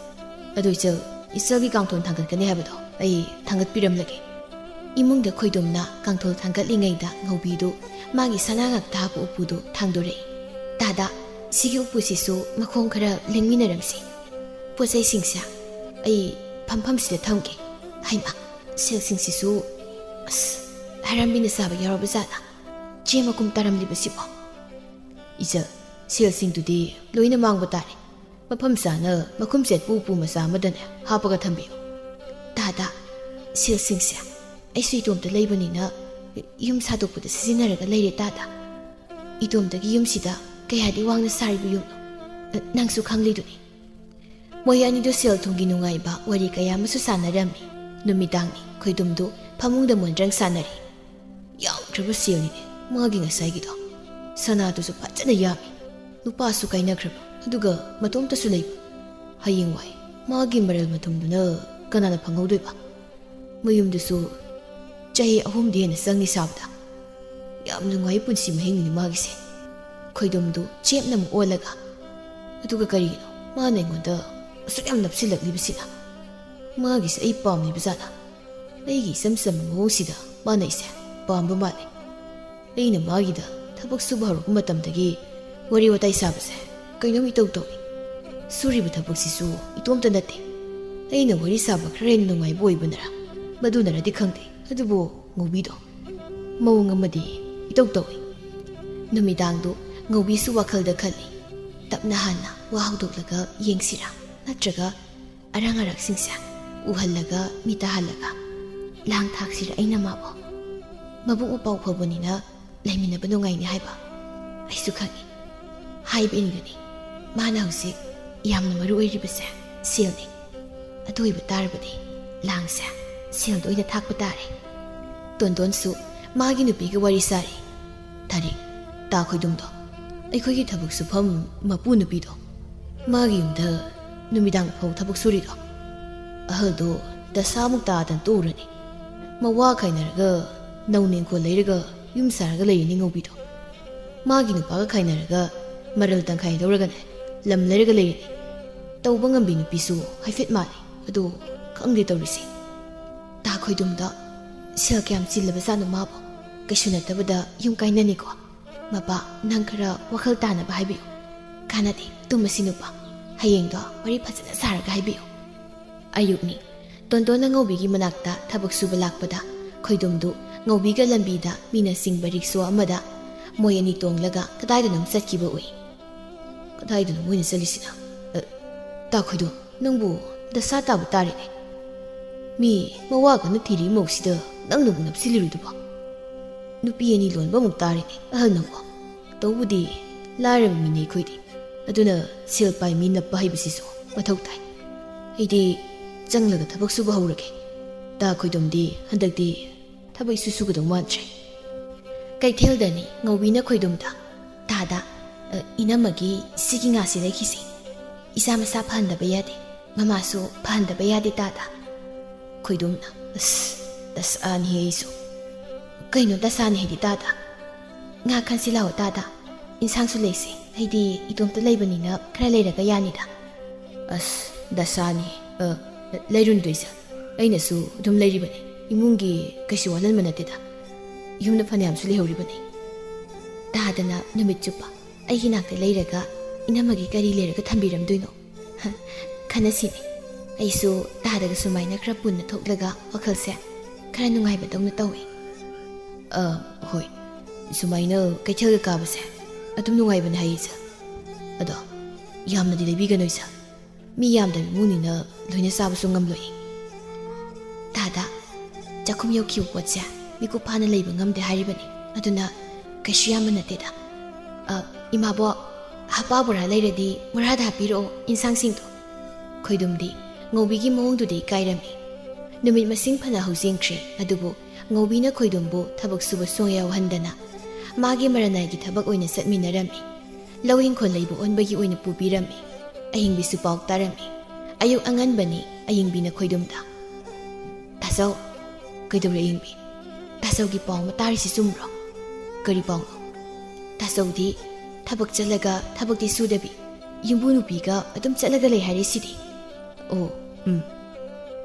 ꯑꯗꯨ ꯏꯆꯜ, ꯏꯆꯜꯒꯤ ꯀꯥꯡꯊꯣꯟ ꯊꯥꯡꯒꯠꯀꯅꯤ ꯍꯥꯏꯕꯗꯣ ꯑꯩ ꯊꯥꯡꯒꯠꯄꯤꯔꯝꯂꯒꯦ꯫ ꯏꯃꯨꯡꯗ ꯈꯣꯏꯗꯨꯝꯅ ꯀꯥꯡꯊꯣꯟ ꯊꯥꯡꯒꯠꯂꯤꯉꯩꯗ ꯉꯧꯕꯤꯗꯨ ꯃꯥꯒꯤ ꯁꯅꯥ ꯉꯥꯛꯇ ꯍꯥꯞꯄ ꯎꯄꯨꯗꯨ ꯊꯥꯡꯗꯣꯔꯛꯏ꯫ ꯇꯥꯗ, ꯁꯤꯒꯤ ꯎꯄꯨꯁꯤꯁꯨ ꯃꯈꯣꯡ ꯈꯔ ꯂꯦꯡꯃꯤꯟꯅꯔꯝꯁꯤ꯫ ꯄꯣꯠ ꯆꯩꯁꯤꯡꯁꯦ ꯑꯩ ꯐꯝꯐꯝꯁꯤꯗ ꯊꯝꯒꯦ꯫ ꯍꯩꯃꯥ, ꯁꯦꯜꯁꯤꯡꯁꯤꯁꯨ, ꯑꯁ, ꯍꯔꯥꯝꯕꯤꯅ ꯆꯥꯕ ꯌꯥꯎꯔꯕ ꯖꯥꯠꯂꯥ? ꯆꯦ ꯃꯀꯨꯝ ꯇꯥꯔꯝꯂꯤꯕꯁꯤꯕꯣ? ꯏꯆꯜ, ꯁꯦꯜꯁꯤꯡꯗꯨꯗꯤ ꯂꯣꯏꯅ ꯃꯥꯡꯕ ꯇꯥꯔꯦ꯫ ꯃꯐꯝ ꯆꯥꯅ ꯃꯈꯨꯝ ꯆꯦꯠꯄ ꯎꯄꯨ ꯃꯆꯥ ꯑꯃꯗꯅꯦ ꯍꯥꯞꯄꯒ ꯊꯝꯕꯤꯌꯨ꯫ ꯇꯥꯗ, ꯁꯦꯜꯁꯤꯡꯁꯦ ꯑꯩꯁꯨ ꯏꯇꯣꯝꯇ ꯂꯩꯕꯅꯤꯅ ꯌꯨꯝ ꯁꯥꯗꯣꯛꯄꯗ ꯁꯤꯖꯤꯟꯅꯔꯒ ꯂꯩꯔꯦ ꯇꯥꯗ꯫ ꯏꯇꯣꯝꯇꯒꯤ ꯌꯨꯝꯁꯤꯗ ꯀꯌꯥꯗꯤ ꯋꯥꯡꯅ ꯁꯥꯔꯤꯕ ꯌꯨꯝꯅꯣ, ꯅꯪꯁꯨ ꯈꯪꯂꯤꯗꯨꯅꯤ꯫ ꯃꯣꯏ ꯑꯅꯤꯗꯨ ꯁꯦꯜ ꯊꯨꯝꯒꯤ ꯅꯨꯡꯉꯥꯏꯕ ꯋꯥꯔꯤ ꯀꯌꯥ ꯑꯃꯁꯨ ꯁꯥꯟꯅꯔꯝꯃꯤ꯫ ꯅꯨꯃꯤꯗꯥꯡꯅꯤ, ꯈꯣꯏꯗꯨꯝꯗꯨ ꯐꯃꯨꯡꯗ ꯃꯣꯟꯗ꯭ꯔꯪ ꯁꯥꯟꯅꯔꯤ꯫ ꯌꯥꯝꯈ꯭ꯔꯕ ꯁꯦꯜꯅꯤꯅꯦ ꯃꯥꯒꯤ ꯉꯁꯥꯏꯒꯤꯗꯣ꯫ ꯁꯅꯥꯗꯨꯁꯨ ꯐꯖꯅ ꯌꯥꯝꯃꯤ꯫ ꯂꯨꯄꯥꯁꯨ ꯀꯥꯏꯅꯈ꯭ꯔꯕ, ꯑꯗꯨꯒ ꯃꯇꯣꯝꯇꯁꯨ ꯂꯩꯕ꯫ ꯍꯌꯦꯡꯋꯥꯏ ꯃꯥꯒꯤ ꯃꯔꯜ ꯃꯊꯨꯝꯗꯨꯅ ꯀꯅꯥꯅ ꯐꯪꯍꯧꯗꯣꯏꯕ? ꯃꯌꯨꯝꯗꯨꯁꯨ ꯆꯍꯤ ꯑꯍꯨꯝꯗꯤ ꯍꯦꯟꯅ ꯆꯪꯅꯤ ꯁꯥꯕꯗ꯫ ꯌꯥꯝ ꯅꯨꯡꯉꯥꯏ ꯄꯨꯟꯁꯤ ꯃꯍꯤꯡꯅꯤ ꯃꯥꯒꯤꯁꯦ꯫ ꯈꯣꯏꯗꯨꯝꯗꯨ ꯆꯦꯞꯅ ꯑꯃꯨꯛ ꯑꯣꯜꯂꯒ, ꯑꯗꯨꯒ ꯀꯔꯤꯒꯤꯅꯣ ꯃꯥꯅ ꯑꯩꯉꯣꯟꯗ ꯑꯁꯨꯛ ꯌꯥꯝ ꯅꯞꯁꯤꯜꯂꯛꯂꯤꯕꯁꯤꯅ? ꯃꯥꯒꯤꯁꯦ ꯑꯩ ꯄꯥꯝꯂꯤꯕ ꯖꯥꯠꯂ? ꯑꯩꯒꯤ ꯏꯆꯝ ꯆꯝꯕ ꯃꯑꯣꯡꯁꯤꯗ ꯃꯥꯅ ꯑꯩꯁꯦ ꯄꯥꯝꯕ ꯃꯥꯜꯂꯦ꯫ ꯑꯩꯅ ꯃꯥꯒꯤꯗ ꯊꯕꯛ ꯁꯨꯕ ꯍꯧꯔꯛꯄ ꯃꯇꯝꯗꯒꯤ ꯋꯥꯔꯤ ꯋꯥꯇꯥꯏ ꯁꯥꯕꯁꯦ ꯀꯩꯅꯣꯝ ꯏꯇꯧ ꯇꯧꯏ꯫ ꯁꯨꯔꯤꯕ ꯊꯕꯛꯁꯤꯁꯨ ꯏꯇꯣꯝꯇ ꯅꯠꯇꯦ꯫ ꯑꯩꯅ ꯋꯥꯔꯤ ꯁꯥꯕ ꯈꯔ ꯍꯦꯟꯅ ꯅꯨꯡꯉꯥꯏꯕ ꯑꯣꯏꯕꯅꯔ, ꯃꯗꯨꯅꯔꯗꯤ ꯈꯪꯗꯦ, ꯑꯗꯨꯕꯨ ꯉꯧꯕꯤꯗꯣ ꯃꯑꯣꯡ ꯑꯃꯗꯤ ꯏꯇꯧ ꯇꯧꯏ꯫ ꯅꯨꯃꯤꯗꯥꯡꯗꯨ ꯉꯧꯕꯤꯁꯨ ꯋꯥꯈꯜꯗ ꯈꯜꯂꯤ, ꯇꯞꯅ ꯍꯥꯟꯅ ꯋꯥ ꯍꯧꯗꯣꯛꯂꯒ ꯌꯦꯡꯁꯤꯔꯥ, ꯅꯠꯇ꯭ꯔꯒ ꯑꯔꯥꯡ ꯑꯔꯥꯛꯁꯤꯡꯁꯦ ꯎꯍꯜꯂꯒ ꯃꯤ ꯇꯥꯍꯜꯂꯒ ꯂꯥꯡ ꯊꯥꯛꯁꯤꯔꯥ ꯑꯩꯅ ꯃꯥꯕꯨ? ꯃꯕꯨꯛ ꯃꯄꯥꯎ ꯐꯕꯅꯤꯅ ꯂꯩꯃꯤꯟꯅꯕ ꯅꯨꯡꯉꯥꯏꯅꯤ ꯍꯥꯏꯕ ꯑꯩꯁꯨ ꯈꯪꯏ꯫ ꯍꯥꯏꯕ ꯏꯟꯒꯅꯤ꯫ ꯃꯥꯅ ꯍꯧꯖꯤꯛ ꯌꯥꯝꯅ ꯃꯔꯨ ꯑꯣꯏꯔꯤꯕꯁꯦ ꯁꯦꯜꯅꯤ꯫ ꯑꯗꯨ ꯑꯣꯏꯕ ꯇꯥꯔꯕꯗꯤ ꯂꯥꯡꯁꯦ ꯁꯦꯜꯗ ꯑꯣꯏꯅ ꯊꯥꯛꯄ ꯇꯥꯔꯦ꯫ ꯇꯣꯟꯗꯣꯟꯁꯨ ꯃꯥꯒꯤ ꯅꯨꯄꯤꯒ ꯋꯥꯔꯤ ꯁꯥꯔꯤ꯫ ꯇꯥꯔꯤꯛ, ꯇꯥ ꯈꯣꯏꯗꯨꯝꯗꯣ, ꯑꯩꯈꯣꯏꯒꯤ ꯊꯕꯛ ꯁꯨꯐꯝ ꯃꯄꯨ ꯅꯨꯄꯤꯗꯣ, ꯃꯥꯒꯤ ꯌꯨꯝꯗ ꯅꯨꯃꯤꯗꯥꯡ ꯐꯥꯎ ꯊꯕꯛ ꯁꯨꯔꯤꯗꯣ, ꯑꯍꯜꯗꯣ ꯗꯁꯥꯃꯨꯛ ꯇꯥꯗꯅ ꯇꯣꯛꯎꯔꯅꯤ꯫ ꯃꯋꯥ ꯈꯥꯏꯅꯔꯒ ꯅꯧꯅ ꯏꯪꯈꯣꯜ ꯂꯩꯔꯒ ꯌꯨꯝ ꯁꯥꯔꯒ ꯂꯩꯔꯤꯅꯤ ꯉꯧꯕꯤꯗꯣ꯫ ꯃꯥꯒꯤ ꯅꯨꯄꯥꯒ ꯈꯥꯏꯅꯔꯒ ꯃꯔꯜ ꯇꯪꯈꯥꯏ ꯂꯧꯔꯒꯅꯦ ꯂꯝ ꯂꯩꯔꯒ ꯂꯩꯔꯤꯅꯤ꯫ ꯇꯧꯕ ꯉꯝꯕꯤ ꯅꯨꯄꯤꯁꯨ ꯍꯥꯏꯐꯦꯠ ꯃꯥꯜꯂꯤ꯫ ꯑꯗꯣ ꯈꯪꯗꯦ ꯇꯧꯔꯤꯁꯦ꯫ ꯇꯥ ꯈꯣꯏꯗꯨꯝꯗ ꯁꯦꯜ ꯀꯌꯥꯝ ꯆꯤꯜꯂꯕꯖꯥꯠꯅꯣ ꯃꯥꯕꯣ? ꯀꯩꯁꯨ ꯅꯠꯇꯕꯗ ꯌꯨꯝ ꯀꯥꯏꯅꯅꯤꯀꯣ꯫ ꯃꯄꯥ, ꯅꯪ ꯈꯔ ꯋꯥꯈꯜ ꯇꯥꯅꯕ ꯍꯥꯏꯕꯤꯌꯨ꯫ ꯀꯥꯟꯅꯗꯦ, ꯇꯨꯝꯃꯁꯤ ꯅꯨꯄꯥ꯫ ꯍꯌꯦꯡꯗꯣ ꯋꯥꯔꯤ ꯐꯖꯅ ꯁꯥꯔꯒ ꯍꯥꯏꯕꯤꯌꯨ꯫ ꯑꯌꯨꯛꯅꯤ꯫ ꯇꯣꯟꯗꯣꯟꯅ ꯉꯧꯕꯤꯒꯤ ꯃꯅꯥꯛꯇ ꯊꯕꯛ ꯁꯨꯕ ꯂꯥꯛꯄꯗ ꯈꯣꯏꯗꯨꯝꯗꯨ ꯉꯧꯕꯤꯒ ꯂꯝꯕꯤꯗ ꯃꯤꯅ ꯆꯤꯡꯕ ꯔꯤꯛꯁꯣ ꯑꯃꯗ ꯃꯣꯏ ꯑꯅꯤ ꯇꯣꯡꯂꯒ ꯀꯗꯥꯏꯗꯅꯣꯝ ꯆꯠꯈꯤꯕ ꯎꯏ꯫ "ꯀꯗꯥꯏꯗꯅꯣ ꯃꯣꯏꯅ ꯆꯠꯂꯤꯁꯤꯅ? ꯑ, ꯇꯥ ꯈꯣꯏꯗꯨꯝ, ꯅꯪꯕꯨ ꯗꯁꯥ ꯇꯥꯕ ꯇꯥꯔꯦꯅꯦ꯫ ꯃꯤ ꯃꯋꯥ ꯀꯟꯅ ꯊꯤꯔꯤ ꯃꯧꯁꯤꯗ ꯅꯪꯅꯕꯨ ꯅꯞꯁꯤꯜꯂꯤꯔꯨꯗꯨꯕꯣ? ꯅꯨꯄꯤ ꯑꯅꯤ ꯂꯣꯟꯕ ꯑꯃꯨꯛ ꯇꯥꯔꯦꯅꯦ ꯑꯍꯜꯅꯕꯨ꯫ ꯇꯧꯕꯗꯤ ꯂꯥꯏꯔꯕ ꯃꯤꯅꯤ ꯑꯩꯈꯣꯏꯗꯤ꯫ ꯑꯗꯨꯅ ꯁꯦꯜ ꯄꯥꯏ ꯃꯤ ꯅꯞꯄ ꯍꯩꯕꯁꯤꯁꯨ ꯃꯊꯧ ꯇꯥꯏ꯫ ꯑꯩꯗꯤ ꯆꯪꯂꯒ ꯊꯕꯛ ꯁꯨꯕ ꯍꯧꯔꯒꯦ꯫ ꯇꯥ ꯈꯣꯏꯗꯨꯝꯗꯤ ꯍꯟꯗꯛꯇꯤ ꯊꯕꯛ ꯏꯁꯨ ꯁꯨꯒꯗꯧ ꯃꯥꯟꯗ꯭ꯔꯦ"꯫ ꯀꯩꯊꯦꯜꯗꯅꯤ ꯉꯧꯕꯤꯅ ꯈꯣꯏꯗꯨꯝꯗ, "ꯇꯥꯗ, ꯑ, ꯏꯅꯝꯃꯒꯤ ꯁꯤꯒꯤ ꯉꯥꯁꯦ ꯂꯩꯈꯤꯁꯦ꯫ ꯏꯆꯥ ꯃꯁꯥ ꯐꯍꯟꯗꯕ ꯌꯥꯗꯦ, ꯃꯃꯥꯁꯨ ꯐꯍꯟꯗꯕ ꯌꯥꯗꯦ ꯇꯥꯗ"꯫ ꯈꯣꯏꯗꯨꯝꯅ, "ꯑꯁ, ꯗꯁꯥꯅꯤ ꯑꯩꯁꯨ"꯫ "ꯀꯩꯅꯣ ꯗꯁꯥꯅꯤ ꯍꯥꯏꯗꯤ ꯇꯥꯗ? ꯉꯥ ꯈꯟꯁꯤ ꯂꯥꯛꯑꯣ ꯇꯥꯗ, ꯏꯟꯁꯥꯡꯁꯨ ꯂꯩꯁꯦ꯫ ꯑꯩꯗꯤ ꯏꯇꯣꯝꯇ ꯂꯩꯕꯅꯤꯅ ꯈꯔ ꯂꯩꯔꯒ ꯌꯥꯅꯤꯗ"꯫ "ꯑꯁ, ꯗꯁꯥꯅꯤ꯫ ꯑ, ꯂꯩꯔꯨꯅꯨꯗ ꯏꯆꯥ, ꯑꯩꯅꯁꯨ ꯑꯗꯨꯝ ꯂꯩꯔꯤꯕꯅꯤ꯫ ꯏꯃꯨꯡꯒꯤ ꯀꯩꯁꯨ ꯋꯥꯠꯍꯟꯕ ꯅꯠꯇꯦꯗ꯫ ꯌꯨꯝꯗ ꯐꯅꯌꯥꯝꯁꯨ ꯂꯩꯍꯧꯔꯤꯕꯅꯤ"꯫ ꯇꯥꯗꯅ ꯅꯨꯃꯤꯠ ꯆꯨꯞꯄ ꯑꯩꯒꯤ ꯅꯥꯛꯇ ꯂꯩꯔꯒ ꯏꯅꯝꯃꯒꯤ ꯀꯔꯤ ꯂꯩꯔꯒ ꯊꯝꯕꯤꯔꯝꯗꯣꯏꯅꯣ? ꯍ, ꯈꯟꯅꯁꯤꯅꯦ꯫ ꯑꯩꯁꯨ ꯇꯥꯗꯒ ꯁꯨꯃꯥꯏꯅ ꯈꯔ ꯄꯨꯟꯅ ꯊꯣꯛꯂꯒ ꯋꯥꯈꯜꯁꯦ ꯈꯔ ꯅꯨꯡꯉꯥꯏꯕꯗꯧꯅ ꯇꯧꯏ꯫ "ꯑ, ꯍꯣꯏ, ꯁꯨꯃꯥꯏꯅ ꯀꯩꯊꯦꯜꯒ ꯀꯥꯕꯁꯦ ꯑꯗꯨꯝ ꯅꯨꯡꯉꯥꯏꯕꯅꯦ ꯍꯥꯏꯌꯦ ꯏꯆꯥ꯫ ꯑꯗꯣ ꯌꯥꯝꯅꯗꯤ ꯂꯩꯕꯤꯒꯅꯨ ꯏꯆꯥ꯫ ꯃꯤ ꯌꯥꯝꯗꯕ ꯏꯃꯨꯡꯅꯤꯅ ꯂꯣꯏꯅ ꯆꯥꯕꯁꯨ ꯉꯝꯂꯣꯏ"꯫ "ꯇꯥꯗ, ꯆꯥꯛꯈꯨꯝ ꯌꯧꯈꯤꯕ ꯄꯣꯠꯁꯦ ꯃꯤꯀꯨꯞ ꯐꯥꯅ ꯂꯩꯕ ꯉꯝꯗꯦ ꯍꯥꯏꯔꯤꯕꯅꯤ꯫ ꯑꯗꯨꯅ ꯀꯩꯁꯨ ꯌꯥꯝꯕ ꯅꯠꯇꯦꯗ"꯫ "ꯑ, ꯏꯃꯥꯕꯣꯛ"꯫ ꯍꯥꯄꯥ ꯕꯣꯔꯥ ꯂꯩꯔꯗꯤ ꯕꯣꯔꯥꯗ ꯍꯥꯞꯄꯤꯔꯛꯑꯣ ꯏꯟꯁꯥꯡꯁꯤꯡꯗꯣ꯫ ꯈꯣꯏꯗꯨꯝꯗꯤ ꯉꯧꯕꯤꯒꯤ ꯃꯑꯣꯡꯗꯨꯗ ꯏꯀꯥꯏꯔꯝꯃꯤ꯫ ꯅꯨꯃꯤꯠ ꯃꯁꯤꯡ ꯐꯅ ꯍꯧꯖꯤꯟꯈ꯭ꯔꯦ, ꯑꯗꯨꯕꯨ ꯉꯧꯕꯤꯅ ꯈꯣꯏꯗꯨꯝꯕꯨ ꯊꯕꯛ ꯁꯨꯕ ꯁꯨꯡꯌꯥ ꯌꯥꯎꯍꯟꯗꯅ ꯃꯥꯒꯤ ꯃꯔꯅꯥꯏꯒꯤ ꯊꯕꯛ ꯑꯣꯏꯅ ꯆꯠꯃꯤꯟꯅꯔꯝꯃꯤ꯫ ꯂꯧ ꯏꯪꯈꯣꯜ ꯂꯩꯕ ꯑꯣꯟꯕꯒꯤ ꯑꯣꯏꯅ ꯄꯨꯕꯤꯔꯝꯃꯤ꯫ ꯑꯍꯤꯡꯕꯤꯁꯨ ꯄꯥꯎ ꯇꯥꯔꯝꯃꯤ꯫ ꯑꯌꯨꯛ ꯑꯉꯟꯕꯅꯤ꯫ ꯑꯌꯤꯡꯕꯤꯅ ꯈꯣꯏꯗꯨꯝꯗ, "ꯇꯥꯆꯧ, ꯀꯩꯗꯧꯔꯦ ꯑꯌꯤꯡꯕꯤ? ꯇꯥꯆꯧꯒꯤ ꯄꯥꯎ ꯑꯃ ꯇꯥꯔꯤꯁꯤ ꯆꯨꯝꯕ꯭ꯔꯣ?" "ꯀꯔꯤ ꯄꯥꯎꯅꯣ?" "ꯇꯥꯆꯧꯗꯤ ꯊꯕꯛ ꯆꯠꯂꯒ ꯊꯕꯛꯇꯤ ꯁꯨꯗꯕꯤ, ꯌꯨꯝꯕꯨ ꯅꯨꯄꯤꯒ ꯑꯗꯨꯝ ꯆꯠꯂꯒ ꯂꯩ ꯍꯥꯏꯔꯤꯁꯤꯗꯤ?" "ꯑꯣ, ꯎꯝ꯫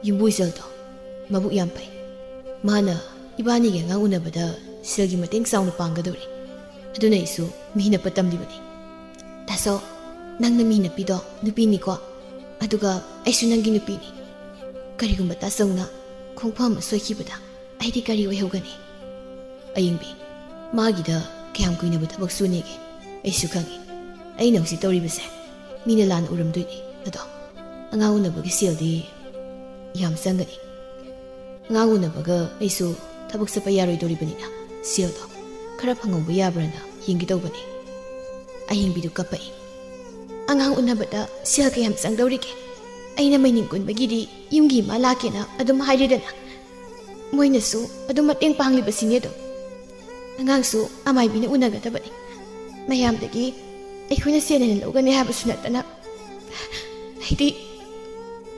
ꯌꯨꯝꯕꯨ ꯏꯆꯜꯗꯣ ꯃꯕꯨꯛ ꯌꯥꯝ ꯐꯩ꯫ ꯃꯥꯅ ꯏꯕꯥꯅꯤꯒꯤ ꯑꯉꯥꯡ ꯎꯅꯕꯗ ꯁꯦꯜꯒꯤ ꯃꯇꯦꯡ ꯆꯥꯎꯅ ꯄꯥꯡꯒꯗꯧꯔꯤ꯫ ꯑꯗꯨꯅ ꯑꯩꯁꯨ ꯃꯤꯅꯞꯄ ꯇꯝꯂꯤꯕꯅꯤ꯫" "ꯇꯥꯆꯧ, ꯅꯪꯅ ꯃꯤꯅꯞꯄꯤꯗꯣ ꯅꯨꯄꯤꯅꯤꯀꯣ? ꯑꯗꯨꯒ ꯑꯩꯁꯨ ꯅꯪꯒꯤ ꯅꯨꯄꯤꯅꯤ꯫ ꯀꯔꯤꯒꯨꯝꯕ ꯇꯥꯆꯧꯅ ꯈꯣꯡꯐꯝ ꯑꯃ ꯁꯣꯏꯈꯤꯕꯗ ꯑꯩꯗꯤ ꯀꯔꯤ ꯑꯣꯏꯍꯧꯒꯅꯤ?" "ꯑꯌꯤꯡꯕꯤ, ꯃꯥꯒꯤꯗ ꯀꯌꯥꯝ ꯀꯨꯏꯅꯕꯨ ꯊꯕꯛ ꯁꯨꯅꯦꯒꯦ? ꯑꯩꯁꯨ ꯈꯪꯉꯤ꯫ ꯑꯩꯅ ꯍꯧꯖꯤꯛ ꯇꯧꯔꯤꯕꯁꯦ ꯃꯤꯅ ꯂꯥꯟꯅ ꯎꯔꯝꯗꯣꯏꯅꯤ꯫ ꯑꯗꯣ ꯑꯉꯥꯡ ꯎꯅꯕꯒꯤ ꯁꯦꯜꯗꯤ ꯌꯥꯝ ꯆꯪꯒꯅꯤ꯫ ꯑꯉꯥꯡ ꯎꯅꯕꯒ ꯑꯩꯁꯨ ꯊꯕꯛ ꯆꯠꯄ ꯌꯥꯔꯣꯏꯗꯧꯔꯤꯕꯅꯤꯅ ꯁꯦꯜꯗꯣ ꯈꯔ ꯐꯪꯍꯧꯕ ꯌꯥꯕ꯭ꯔꯥꯅ ꯌꯦꯡꯒꯦ ꯇꯧꯕꯅꯤ꯫" ꯑꯍꯤꯡꯕꯤꯗꯨ ꯀꯞꯄꯛꯏ꯫ "ꯑꯉꯥꯡ ꯎꯅꯕꯗ ꯁꯦꯜ ꯀꯌꯥꯝ ꯆꯪꯗꯧꯔꯤꯒꯦ? ꯑꯩꯅ ꯃꯩꯅꯤꯡ ꯀꯨꯟꯕꯒꯤꯗꯤ ꯌꯨꯝꯒꯤ ꯏꯃꯥ ꯂꯥꯛꯀꯦꯅ ꯑꯗꯨꯝ ꯍꯥꯏꯔꯦꯗꯅ꯫ ꯃꯣꯏꯅꯁꯨ ꯑꯗꯨꯝ ꯃꯇꯦꯡ ꯄꯥꯡꯂꯤꯕꯁꯤꯅꯤ ꯑꯗꯨꯝ꯫ ꯑꯉꯥꯡꯁꯨ ꯑꯃꯥꯏꯕꯤꯅ ꯎꯅꯒꯗꯕꯅꯤ꯫ ꯃꯌꯥꯝꯗꯒꯤ ꯑꯩꯈꯣꯏꯅ ꯁꯦꯟ ꯍꯦꯟꯅ ꯂꯧꯒꯅꯤ ꯍꯥꯏꯕꯁꯨ ꯅꯠꯇꯅ꯫ ꯑꯩꯗꯤ,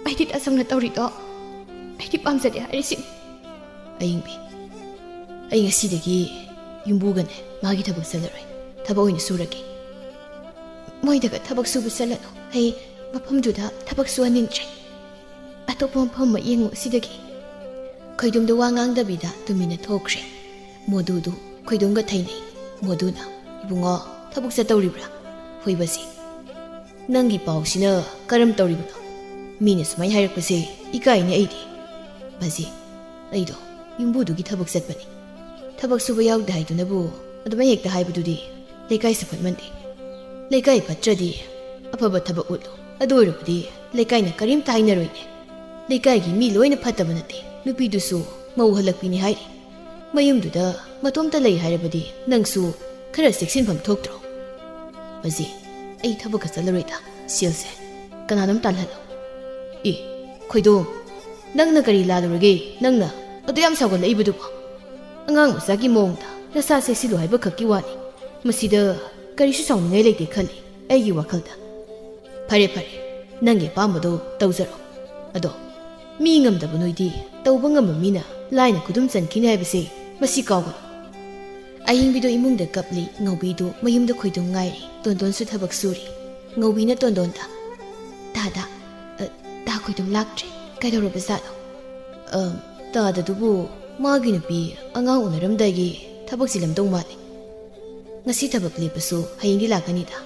ꯑꯩꯗꯤ ꯇꯥꯆꯧꯅ ꯇꯧꯔꯤꯗꯣ ꯑꯩꯗꯤ ꯄꯥꯝꯖꯗꯦ ꯍꯥꯏꯔꯤꯁꯤꯅꯤ꯫" "ꯑꯌꯤꯡꯕꯤ, ꯑꯩ ꯉꯁꯤꯗꯒꯤ ꯌꯨꯝꯕꯨꯒꯅꯦ ꯃꯥꯒꯤ ꯊꯕꯛ ꯆꯠꯂꯔꯣꯏ꯫ ꯊꯕꯛ ꯑꯣꯏꯅ ꯁꯨꯔꯒꯦ꯫" "ꯃꯣꯏꯗꯒ ꯊꯕꯛ ꯁꯨꯕ ꯆꯠꯂꯅꯨ꯫ ꯑꯩ ꯃꯐꯝꯗꯨꯗ ꯊꯕꯛ ꯁꯨꯍꯟꯅꯤꯡꯗ꯭ꯔꯦ꯫ ꯑꯇꯣꯞꯄ ꯃꯐꯝ ꯑꯃ ꯌꯦꯡꯉꯨ ꯁꯤꯗꯒꯤ꯫" ꯈꯣꯏꯗꯨꯝꯗꯨ ꯋꯥ ꯉꯥꯡꯗꯕꯤꯗ ꯇꯨꯃꯤꯟꯅ ꯊꯣꯛꯈ꯭ꯔꯦ꯫ ꯃꯣꯗꯨꯗꯨ ꯈꯣꯏꯗꯨꯝꯒ ꯊꯩꯅꯩ꯫ ꯃꯣꯗꯨꯅ, "ꯏꯕꯨꯡꯉꯣ, ꯊꯕꯛ ꯆꯠꯇꯧꯔꯤꯕ꯭ꯔꯥ?" "ꯍꯣꯏ ꯕꯥꯖꯤ꯫" "ꯅꯪꯒꯤ ꯄꯥꯎꯁꯤꯅ ꯀꯔꯝ ꯇꯧꯔꯤꯕꯅꯣ? ꯃꯤꯅ ꯁꯨꯃꯥꯏꯅ ꯍꯥꯏꯔꯛꯄꯁꯦ ꯏꯀꯥꯏꯅꯦ ꯑꯩꯗꯤ꯫" "ꯕꯥꯖꯤ, ꯑꯩꯗꯣ ꯌꯨꯝꯕꯨꯗꯨꯒꯤ ꯊꯕꯛ ꯆꯠꯄꯅꯤ꯫ ꯊꯕꯛ ꯁꯨꯕ ꯌꯥꯎꯗꯦ ꯍꯥꯏꯗꯨꯅꯕꯨ ꯑꯗꯨꯃꯥꯏ ꯍꯦꯛꯇ ꯍꯥꯏꯕꯗꯨꯗꯤ ꯂꯩꯀꯥꯏꯁꯨ ꯐꯠꯃꯟꯗꯦ꯫ ꯂꯩꯀꯥꯏ ꯐꯠꯇ꯭ꯔꯗꯤ ꯑꯐꯕ ꯊꯕꯛ ꯎꯠꯂꯨ꯫ ꯑꯗꯨ ꯑꯣꯏꯔꯕꯗꯤ ꯂꯩꯀꯥꯏꯅ ꯀꯔꯤꯝꯇ ꯍꯥꯏꯅꯔꯣꯏꯅꯦ꯫ ꯂꯩꯀꯥꯏꯒꯤ ꯃꯤ ꯂꯣꯏꯅ ꯐꯠꯇꯕ ꯅꯠꯇꯦ꯫ ꯅꯨꯄꯤꯗꯨꯁꯨ ꯃꯧ ꯍꯜꯂꯛꯄꯤꯅꯤ ꯍꯥꯏꯔꯤ꯫ ꯃꯌꯨꯝꯗꯨꯗ ꯃꯇꯣꯝꯇ ꯂꯩ ꯍꯥꯏꯔꯕꯗꯤ ꯅꯪꯁꯨ ꯈꯔ ꯆꯦꯛꯁꯤꯟꯐꯝ ꯊꯣꯛꯇ꯭ꯔꯣ?" "ꯕꯥꯖꯤ, ꯑꯩ ꯊꯕꯛꯀ ꯆꯠꯂꯔꯣꯏꯗ꯫ ꯁꯦꯜꯁꯦ ꯀꯅꯥꯅꯣꯝ ꯇꯥꯜꯍꯜꯂꯣ꯫ ꯑꯦ, ꯈꯣꯏꯗꯣꯝ, ꯅꯪꯅ ꯀꯔꯤ ꯂꯥꯜꯂꯨꯔꯒꯦ? ꯅꯪꯅ ꯑꯗꯨ ꯌꯥꯝ ꯁꯥꯎꯒꯠꯂꯛꯏꯕꯗꯨꯕꯣ? ꯑꯉꯥꯡ ꯃꯆꯥꯒꯤ ꯃꯑꯣꯡꯗ ꯅꯁꯥ ꯆꯦꯛꯁꯤꯜꯂꯨ ꯍꯥꯏꯕ ꯈꯛꯀꯤ ꯋꯥꯅꯤ꯫ ꯃꯁꯤꯗ ꯀꯔꯤꯁꯨ ꯁꯥꯎꯅꯤꯡꯉꯥꯏ ꯂꯩꯇꯦ ꯈꯜꯂꯤ ꯑꯩꯒꯤ ꯋꯥꯈꯜꯗ꯫ ꯐꯔꯦ, ꯐꯔꯦ, ꯅꯪꯒꯤ ꯑꯄꯥꯝꯕꯗꯣ ꯇꯧꯖꯔꯣ꯫ ꯑꯗꯣ ꯃꯤ ꯉꯝꯗꯕ ꯅꯣꯏꯗꯤ ꯇꯧꯕ ꯉꯝꯕ ꯃꯤꯅ ꯂꯥꯏꯅ ꯈꯨꯗꯨꯝ ꯆꯟꯈꯤꯅꯤ ꯍꯥꯏꯕꯁꯦ ꯃꯁꯤ ꯀꯥꯎꯒꯅꯨ꯫ ꯑꯍꯤꯡꯕꯤꯗꯣ ꯏꯃꯨꯡꯗ ꯀꯞꯂꯤ, ꯉꯧꯕꯤꯗꯣ ꯃꯌꯨꯝꯗ ꯈꯣꯏꯗꯨꯝ ꯉꯥꯏꯔꯤ, ꯇꯣꯟꯗꯣꯟꯁꯨ ꯊꯕꯛ ꯁꯨꯔꯤ꯫ ꯉꯧꯕꯤꯅ ꯇꯣꯟꯗꯣꯟꯗ, "ꯇꯥꯗ, ꯑ, ꯇꯥ ꯈꯣꯏꯗꯨꯝ ꯂꯥꯛꯇ꯭ꯔꯦ, ꯀꯩꯗꯧꯔꯕꯖꯥꯠꯅꯣ?" "ꯑ, ꯇꯥꯗꯗꯨꯕꯨ ꯃꯥꯒꯤ ꯅꯨꯄꯤ ꯑꯉꯥꯡ ꯎꯅꯔꯝꯗꯥꯏꯒꯤ ꯊꯕꯛ ꯆꯤꯜꯂꯝꯗꯧ ꯃꯥꯜꯂꯦ꯫ ꯉꯁꯤ ꯊꯕꯛ ꯂꯦꯞꯄꯁꯨ ꯍꯌꯦꯡꯗꯤ ꯂꯥꯛꯀꯅꯤꯗ,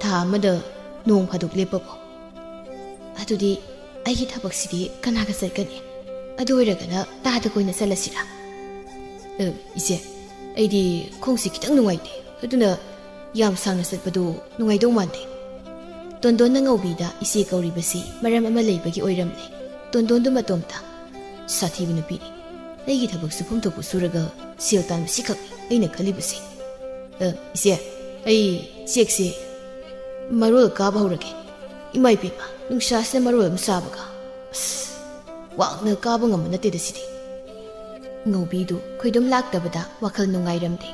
ꯊꯥ ꯑꯃꯗ ꯅꯣꯡ ꯐꯥꯗꯣꯛ ꯂꯦꯞꯄꯕꯨ꯫ ꯑꯗꯨꯗꯤ ꯑꯩꯒꯤ ꯊꯕꯛꯁꯤꯗꯤ ꯀꯅꯥꯒ ꯆꯠꯀꯅꯤ? ꯑꯗꯨ ꯑꯣꯏꯔꯒꯅ ꯇꯥꯗ ꯀꯣꯏꯅ ꯆꯠꯂꯁꯤꯔꯥ?" "ꯑ, ꯏꯆꯦ, ꯑꯩꯗꯤ ꯈꯣꯡꯁꯤ ꯈꯤꯇꯪ ꯅꯨꯡꯉꯥꯏꯇꯦ, ꯑꯗꯨꯅ ꯌꯥꯝ ꯁꯥꯡꯅ ꯆꯠꯄꯗꯨ ꯅꯨꯡꯉꯥꯏꯗꯧ ꯃꯥꯟꯗꯦ꯫" ꯇꯣꯟꯗꯣꯟꯅ ꯉꯧꯕꯤꯗ ꯏꯆꯦ ꯀꯧꯔꯤꯕꯁꯤ ꯃꯔꯝ ꯑꯃ ꯂꯩꯕꯒꯤ ꯑꯣꯏꯔꯝꯂꯦ꯫ ꯇꯣꯟꯗꯣꯟꯗꯨ ꯃꯇꯣꯝꯇ, "ꯁꯥꯊꯤꯕ ꯅꯨꯄꯤꯅꯤ꯫ ꯑꯩꯒꯤ ꯊꯕꯛ ꯁꯨꯐꯝ ꯊꯣꯛꯄ ꯁꯨꯔꯒ ꯁꯦꯜ ꯇꯥꯟꯕꯁꯤꯈꯛꯅꯤ ꯑꯩꯅ ꯈꯜꯂꯤꯕꯁꯦ꯫ ꯑ, ꯏꯆꯦ, ꯑꯩ ꯆꯦꯛꯁꯦ ꯃꯔꯣꯜ ꯀꯥꯕ ꯍꯧꯔꯒꯦ꯫ ꯏꯃꯥ ꯏꯕꯦꯝꯃ, ꯅꯨꯡꯁꯥꯁꯤꯅ ꯃꯔꯣꯜ ꯑꯃ ꯁꯥꯕꯒ꯫ ꯑꯁ, ꯋꯥꯡꯅ ꯀꯥꯕ ꯉꯝꯕ ꯅꯠꯇꯦꯗ ꯁꯤꯗꯤ꯫" ꯉꯧꯕꯤꯗꯨ ꯈꯣꯏꯗꯨꯝ ꯂꯥꯛꯇꯕꯗ ꯋꯥꯈꯜ ꯅꯨꯡꯉꯥꯏꯔꯝꯗꯦ꯫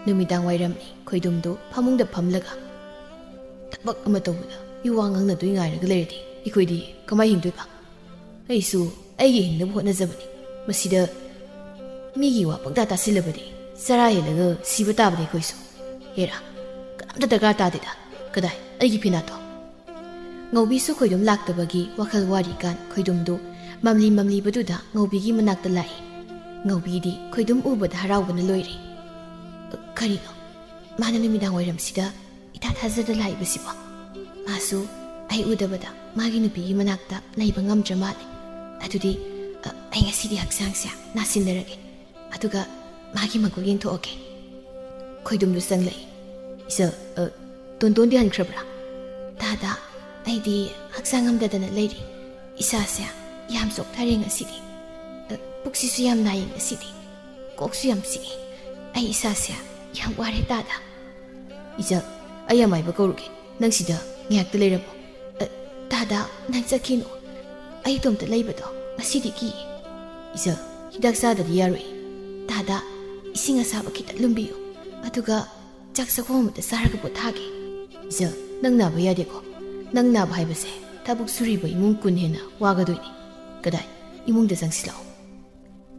ꯅꯨꯃꯤꯗꯥꯡ ꯋꯥꯏꯔꯝꯅꯤ, ꯈꯣꯏꯗꯨꯝꯗꯨ ꯐꯃꯨꯡꯗ ꯐꯝꯂꯒ, "ꯊꯕꯛ ꯑꯃ ꯇꯧꯕꯗ ꯃꯤꯋꯥ ꯉꯥꯡꯅꯗꯣꯏ ꯉꯥꯏꯔꯒ ꯂꯩꯔꯗꯤ ꯑꯩꯈꯣꯏꯗꯤ ꯀꯃꯥꯏ ꯍꯤꯡꯗꯣꯏꯕ? ꯑꯩꯁꯨ ꯑꯩꯒꯤ ꯍꯤꯡꯅꯕ ꯍꯣꯠꯅꯖꯕꯅꯤ꯫ ꯃꯁꯤꯗ ꯃꯤꯒꯤ ꯋꯥ ꯄꯪꯇꯥ ꯇꯥꯁꯤꯜꯂꯕꯗꯤ ꯆꯔꯥ ꯍꯦꯜꯂꯒ ꯁꯤꯕ ꯇꯥꯕꯅꯤ ꯑꯩꯈꯣꯏꯁꯨ꯫ ꯍꯦꯔꯥ, ꯀꯅꯥꯝꯇ ꯗꯔꯀꯥꯔ ꯇꯥꯗꯦꯗ꯫ ꯀꯗꯥꯏ ꯑꯩꯒꯤ ꯐꯤꯅꯥꯠꯇꯣ?" ꯉꯧꯕꯤꯁꯨ ꯈꯣꯏꯗꯨꯝ ꯂꯥꯛꯇꯕꯒꯤ ꯋꯥꯈꯜ ꯋꯥꯔꯤꯀꯥꯟ ꯈꯣꯏꯗꯨꯝꯗꯨ ꯃꯝꯂꯤ ꯃꯝꯂꯤꯕꯗꯨꯗ ꯉꯧꯕꯤꯒꯤ ꯃꯅꯥꯛꯇ ꯂꯥꯛꯏ꯫ ꯉꯧꯕꯤꯗꯤ ꯈꯣꯏꯗꯨꯝ ꯎꯕꯗ ꯍꯔꯥꯎꯕꯅ ꯂꯣꯏꯔꯦ꯫ "ꯀꯔꯤꯅꯣ? ꯃꯥꯅ ꯅꯨꯃꯤꯗꯥꯡ ꯋꯥꯏꯔꯝꯁꯤꯗ ꯏꯊꯥ ꯊꯥꯖꯗ ꯂꯥꯛꯏꯕꯁꯤꯕꯣ? ꯃꯥꯁꯨ ꯑꯩ ꯎꯗꯕꯗ ꯃꯥꯒꯤ ꯅꯨꯄꯤꯒꯤ ꯃꯅꯥꯛꯇ ꯂꯩꯕ ꯉꯝꯗ꯭ꯔ ꯃꯥꯜꯂꯦ꯫ ꯑꯗꯨꯗꯤ, ꯑ, ꯑꯩ ꯉꯁꯤꯗꯤ ꯍꯛꯆꯥꯡꯁꯦ ꯅꯥꯁꯤꯟꯅꯔꯒꯦ꯫ ꯑꯗꯨꯒ ꯃꯥꯒꯤ ꯃꯒꯨꯟ ꯌꯦꯡꯊꯣꯛꯑꯒꯦ꯫" ꯈꯣꯏꯗꯨꯝꯗꯨ ꯆꯪꯂꯛꯏ꯫ "ꯏꯆꯜ, ꯑ, ꯇꯣꯟꯇꯣꯟꯗꯤ ꯍꯟꯈ꯭ꯔꯕ꯭ꯔꯥ?" "ꯇꯥꯗ, ꯑꯩꯗꯤ ꯍꯛꯆꯥꯡ ꯉꯝꯗꯗꯅ ꯂꯩꯔꯤ꯫ ꯏꯁꯥꯁꯦ ꯌꯥꯝ ꯆꯣꯛꯊꯔꯦ ꯉꯁꯤꯗꯤ꯫ ꯑ, ꯄꯨꯛꯁꯤꯁꯨ ꯌꯥꯝ ꯅꯥꯏꯌꯦ ꯉꯁꯤꯗꯤ꯫ ꯀꯣꯛꯁꯨ ꯌꯥꯝ ꯆꯤꯛꯏ꯫ ꯑꯩ ꯏꯁꯥꯁꯦ ꯌꯥꯝ ꯋꯥꯔꯦ ꯇꯥꯗ꯫" "ꯏꯆꯜ, ꯑꯩ ꯑꯃꯥꯏꯕ ꯀꯧꯔꯨꯒꯦ꯫ ꯅꯪ ꯁꯤꯗ ꯉꯥꯏꯍꯥꯛꯇ ꯂꯩꯔꯝꯃꯣ꯫ ꯑ, ꯇꯥꯗ, ꯅꯪ ꯆꯠꯈꯤꯅꯨ꯫ ꯑꯩ ꯏꯇꯣꯝꯇ ꯂꯩꯕꯗꯣ ꯉꯁꯤꯗꯤ ꯀꯤꯌꯦ꯫ ꯏꯆꯜ, ꯍꯤꯗꯥꯛ ꯆꯥꯗꯗꯤ ꯌꯥꯔꯣꯏ꯫ ꯇꯥꯗ, ꯏꯁꯤꯡ ꯑꯁꯥꯕ ꯈꯤꯇ ꯂꯨꯝꯕꯤꯌꯨ꯫ ꯑꯗꯨꯒ ꯆꯥꯛ ꯆꯥꯛꯈꯣꯝ ꯑꯃꯇ ꯆꯥꯔꯒ ꯄꯣꯊꯥꯒꯦ꯫ ꯏꯆꯜ, ꯅꯪ ꯅꯥꯕ ꯌꯥꯗꯦꯀꯣ꯫ ꯅꯪ ꯅꯥꯕ ꯍꯥꯏꯕꯁꯦ ꯊꯕꯛ ꯁꯨꯔꯤꯕ ꯏꯃꯨꯡ ꯀꯨꯟ ꯍꯦꯟꯅ ꯋꯥꯒꯗꯣꯏꯅꯤ꯫ ꯀꯗꯥꯏ, ꯏꯃꯨꯡꯗ ꯆꯪꯁꯤꯜꯂꯛꯑꯣ꯫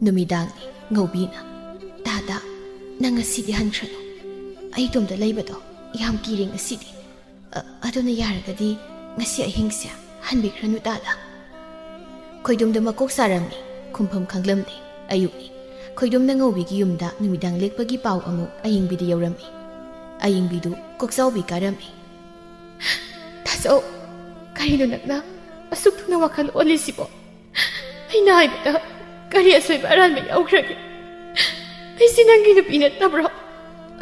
ꯅꯨꯃꯤꯗꯥꯡꯅꯤ꯫ ꯉꯧꯕꯤꯅ, "ꯇꯥꯗ, ꯅꯪ ꯉꯁꯤꯗꯤ ꯍꯟꯈ꯭ꯔꯅꯨ꯫ ꯑꯩ ꯏꯇꯣꯝꯇ ꯂꯩꯕꯗꯣ ꯌꯥꯝ ꯀꯤꯔꯦ ꯉꯁꯤꯗꯤ꯫ ꯑ, ꯑꯗꯨꯅ ꯌꯥꯔꯒꯗꯤ ꯉꯁꯤ ꯑꯍꯤꯡꯁꯦ ꯍꯟꯕꯤꯈ꯭ꯔꯅꯨ ꯇꯥꯗ꯫" ꯈꯣꯏꯗꯨꯝꯗ ꯃꯀꯣꯛ ꯁꯥꯔꯝꯃꯤ꯫ ꯈꯨꯝꯐꯝ ꯈꯪꯂꯝꯗꯦ꯫ ꯑꯌꯨꯛꯅꯤ꯫ ꯈꯣꯏꯗꯨꯝꯅ ꯉꯧꯕꯤꯒꯤ ꯌꯨꯝꯗ ꯅꯨꯃꯤꯗꯥꯡ ꯂꯦꯛꯄꯒꯤ ꯄꯥꯎ ꯑꯃꯨꯛ ꯑꯌꯤꯡꯕꯤꯗ ꯌꯧꯔꯝꯃꯤ꯫ ꯑꯌꯤꯡꯕꯤꯗꯨ ꯀꯣꯛꯆꯥꯎꯕꯤ ꯀꯥꯔꯝꯃꯤ꯫ "ꯇꯥꯆꯧ, ꯀꯔꯤꯅꯣ ꯅꯪꯅ ꯑꯁꯨꯛ ꯊꯨꯅ ꯋꯥꯈꯜ ꯑꯣꯜꯂꯤꯁꯤꯕꯣ? ꯑꯩꯅ ꯍꯥꯏꯕꯗ ꯀꯔꯤ ꯑꯁꯣꯏꯕ ꯑꯔꯥꯟꯕ ꯌꯥꯎꯈ꯭ꯔꯒꯦ? ꯑꯩꯁꯤ ꯅꯪꯒꯤ ꯅꯨꯄꯤ ꯅꯠꯇꯕ꯭ꯔꯣ?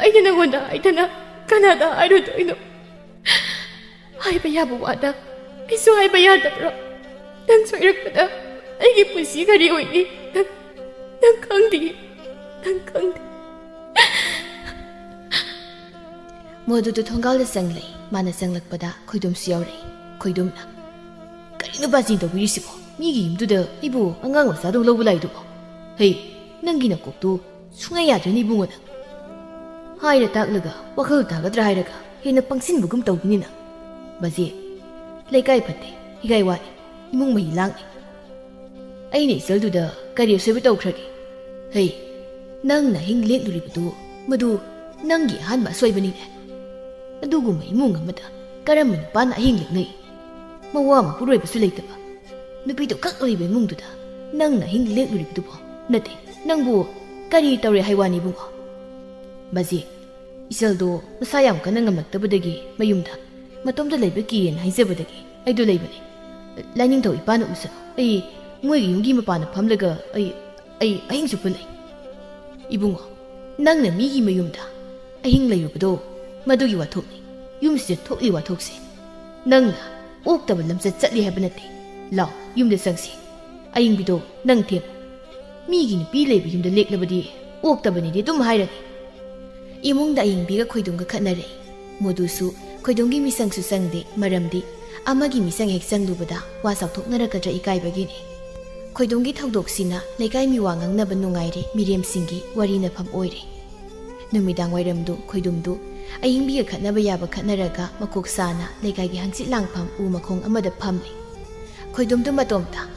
ꯑꯩꯅ ꯅꯪꯉꯣꯟꯗ ꯍꯥꯏꯗꯅ ꯀꯅꯥꯗ ꯍꯥꯏꯔꯨꯗꯣꯏꯅꯣ? ꯍꯥꯏꯕ ꯌꯥꯕ ꯋꯥꯗ ꯑꯩꯁꯨ ꯍꯥꯏꯕ ꯌꯥꯗꯕ꯭ꯔꯣ? ꯅꯪ ꯁꯣꯏꯔꯛꯄꯗ ꯑꯩꯒꯤ ꯄꯨꯟꯁꯤ ꯀꯔꯤ ꯑꯣꯏꯅꯤ? ꯅꯪ, ꯅꯪ ꯈꯪꯗꯦ, ꯅꯪ ꯈꯪꯗꯦ꯫" ꯃꯗꯨꯗ ꯊꯣꯡꯒꯥꯜꯗ ꯆꯪꯂꯛꯏ꯫ ꯃꯥꯅ ꯆꯪꯂꯛꯄꯗ ꯈꯣꯏꯗꯨꯝꯁꯨ ꯌꯥꯎꯔꯛꯏ꯫ ꯈꯣꯏꯗꯨꯝꯅ, "ꯀꯔꯤꯅꯣ ꯕꯥꯖꯤꯅ ꯇꯧꯕꯤꯔꯤꯁꯤꯕꯣ? ꯃꯤꯒꯤ ꯌꯨꯝꯗꯨꯗ ꯑꯩꯕꯨ ꯑꯉꯥꯡ ꯃꯆꯥꯗꯧ ꯂꯧꯕ ꯂꯥꯛꯏꯗꯨꯕꯣ? ꯍꯩ, ꯅꯪꯒꯤ ꯅꯀꯣꯛꯇꯨ ꯁꯨꯡꯌꯥ ꯌꯥꯗ꯭ꯔꯅꯤ ꯏꯕꯨꯡꯉꯣ ꯅꯪ꯫ ꯍꯥꯏꯔ ꯇꯥꯛꯂꯒ ꯋꯥꯈꯜ ꯇꯥꯒꯗ꯭ꯔꯥ ꯍꯥꯏꯔꯒ ꯍꯦꯟꯅ ꯄꯪꯁꯤꯟꯕꯒꯨꯝ ꯇꯧꯕꯤꯅꯤ ꯅꯪ꯫ ꯕꯥꯖꯤ, ꯂꯩꯀꯥꯏ ꯐꯠꯇꯦ, ꯍꯤꯒꯥꯏ ꯋꯥꯠꯂꯤ, ꯏꯃꯨꯡ ꯃꯍꯤ ꯂꯥꯡꯉꯤ꯫ ꯑꯩꯅ ꯏꯆꯜꯗꯨꯗ ꯀꯔꯤ ꯑꯁꯣꯏꯕ ꯇꯧꯈ꯭ꯔꯒꯦ? ꯍꯩ, ꯅꯪꯅ ꯑꯍꯤꯡ ꯂꯦꯛꯂꯨꯔꯤꯕꯗꯨ ꯃꯗꯨ ꯅꯪꯒꯤ ꯑꯍꯥꯟꯕ ꯑꯁꯣꯏꯕꯅꯤꯅꯦ꯫ ꯑꯗꯨꯒꯨꯝꯕ ꯏꯃꯨꯡ ꯑꯃꯗ ꯀꯔꯝꯕ ꯅꯨꯄꯥꯅ ꯑꯍꯤꯡ ꯂꯦꯛꯅꯩ? ꯃꯋꯥ ꯃꯄꯨꯔꯣꯏꯕꯁꯨ ꯂꯩꯇꯕ, ꯅꯨꯄꯤꯗꯨ ꯈꯛ ꯂꯩꯕ ꯏꯃꯨꯡꯗꯨꯗ ꯅꯪꯅ ꯑꯍꯤꯡ ꯂꯦꯛꯂꯨꯔꯤꯕꯗꯨꯕꯣ? ꯅꯠꯇꯦ, ꯅꯪꯕꯨ ꯀꯔꯤ ꯇꯧꯔꯦ ꯍꯥꯏ ꯋꯥꯅꯤ ꯏꯕꯨꯡꯉꯣ?" ꯕꯥꯖꯤ, ꯏꯆꯜꯗꯣ ꯃꯁꯥ ꯌꯥꯝ ꯀꯟꯅ ꯉꯝꯂꯛꯇꯕꯗꯒꯤ ꯃꯌꯨꯝꯗ ꯃꯇꯣꯝꯇ ꯂꯩꯕ ꯀꯤꯔꯦꯅ ꯍꯥꯏꯖꯕꯗꯒꯤ ꯑꯩꯗꯣ ꯂꯩꯕꯅꯦ꯫ ꯂꯥꯏꯅꯤꯡꯊꯧ ꯏꯄꯥꯅ ꯎꯁꯅꯨ꯫ ꯑꯩ ꯃꯣꯏꯒꯤ ꯌꯨꯝꯒꯤ ꯃꯄꯥꯟꯗ ꯐꯝꯂꯒ ꯑꯩ, ꯑꯩ ꯑꯍꯤꯡ ꯆꯨꯞꯄ ꯂꯩ꯫ ꯏꯕꯨꯡꯉꯣ, ꯅꯪꯅ ꯃꯤꯒꯤ ꯃꯌꯨꯝꯗ ꯑꯍꯤꯡ ꯂꯩꯔꯨꯕꯗꯣ ꯃꯗꯨꯒꯤ ꯋꯥꯊꯣꯛꯅꯤ꯫ ꯌꯨꯝꯁꯤꯗ ꯊꯣꯛꯂꯤ ꯋꯥꯊꯣꯛꯁꯦ꯫ ꯅꯪꯅ ꯑꯣꯛꯇꯕ ꯂꯝꯆꯠ ꯆꯠꯂꯤ ꯍꯥꯏꯕ ꯅꯠꯇꯦ꯫ ꯂꯥꯎ, ꯌꯨꯝꯗ ꯆꯪꯁꯤ꯫ ꯑꯌꯤꯡꯕꯤꯗꯣ ꯅꯪ ꯊꯦꯝꯃꯨ꯫ ꯃꯤꯒꯤ ꯅꯨꯄꯤ ꯂꯩꯕ ꯌꯨꯝꯗ ꯂꯦꯛꯂꯕꯗꯤ ꯑꯣꯛꯇꯕꯅꯤꯗꯤ ꯑꯗꯨꯝ ꯍꯥꯏꯔꯅꯤ꯫ ꯏꯃꯨꯡꯗ ꯑꯌꯤꯡꯕꯤꯒ ꯈꯣꯏꯗꯨꯝꯒ ꯈꯠꯅꯔꯦ꯫ ꯃꯗꯨꯁꯨ ꯈꯣꯏꯗꯣꯝꯒꯤ ꯃꯤꯆꯪꯁꯨ ꯆꯪꯗꯦ, ꯃꯔꯝꯗꯤ ꯑꯃꯒꯤ ꯃꯤꯆꯪ ꯍꯦꯛ ꯆꯪꯂꯨꯕꯗ ꯋꯥ ꯆꯥꯎꯊꯣꯛꯅꯔꯛꯀꯗ꯭ꯔꯥ ꯏꯀꯥꯏꯕꯒꯤꯅꯤ꯫ ꯈꯣꯏꯗꯣꯝꯒꯤ ꯊꯧꯗꯣꯛꯁꯤꯅ ꯂꯩꯀꯥꯏ ꯃꯤꯋꯥ ꯉꯥꯡꯅꯕ ꯅꯨꯡꯉꯥꯏꯔꯦ ꯃꯤꯔꯦꯝꯁꯤꯡꯒꯤ ꯋꯥꯔꯤꯅꯐꯝ ꯑꯣꯏꯔꯦ꯫ ꯅꯨꯃꯤꯗꯥꯡ ꯋꯥꯏꯔꯝꯗꯨ ꯈꯣꯏꯗꯣꯝꯗꯨ ꯑꯏꯪꯕꯤꯒ ꯈꯠꯅꯕ ꯌꯥꯕ ꯈꯠꯅꯔꯒ ꯃꯀꯣꯛ ꯆꯥꯅ ꯂꯩꯀꯥꯏꯒꯤ ꯍꯪꯆꯤꯠ ꯂꯥꯡꯐꯝ ꯎ ꯃꯈꯣꯡ ꯑꯃꯗ ꯐꯝꯂꯤ꯫ ꯈꯣꯏꯗꯣꯝꯗꯨ ꯃꯇꯣꯝꯇ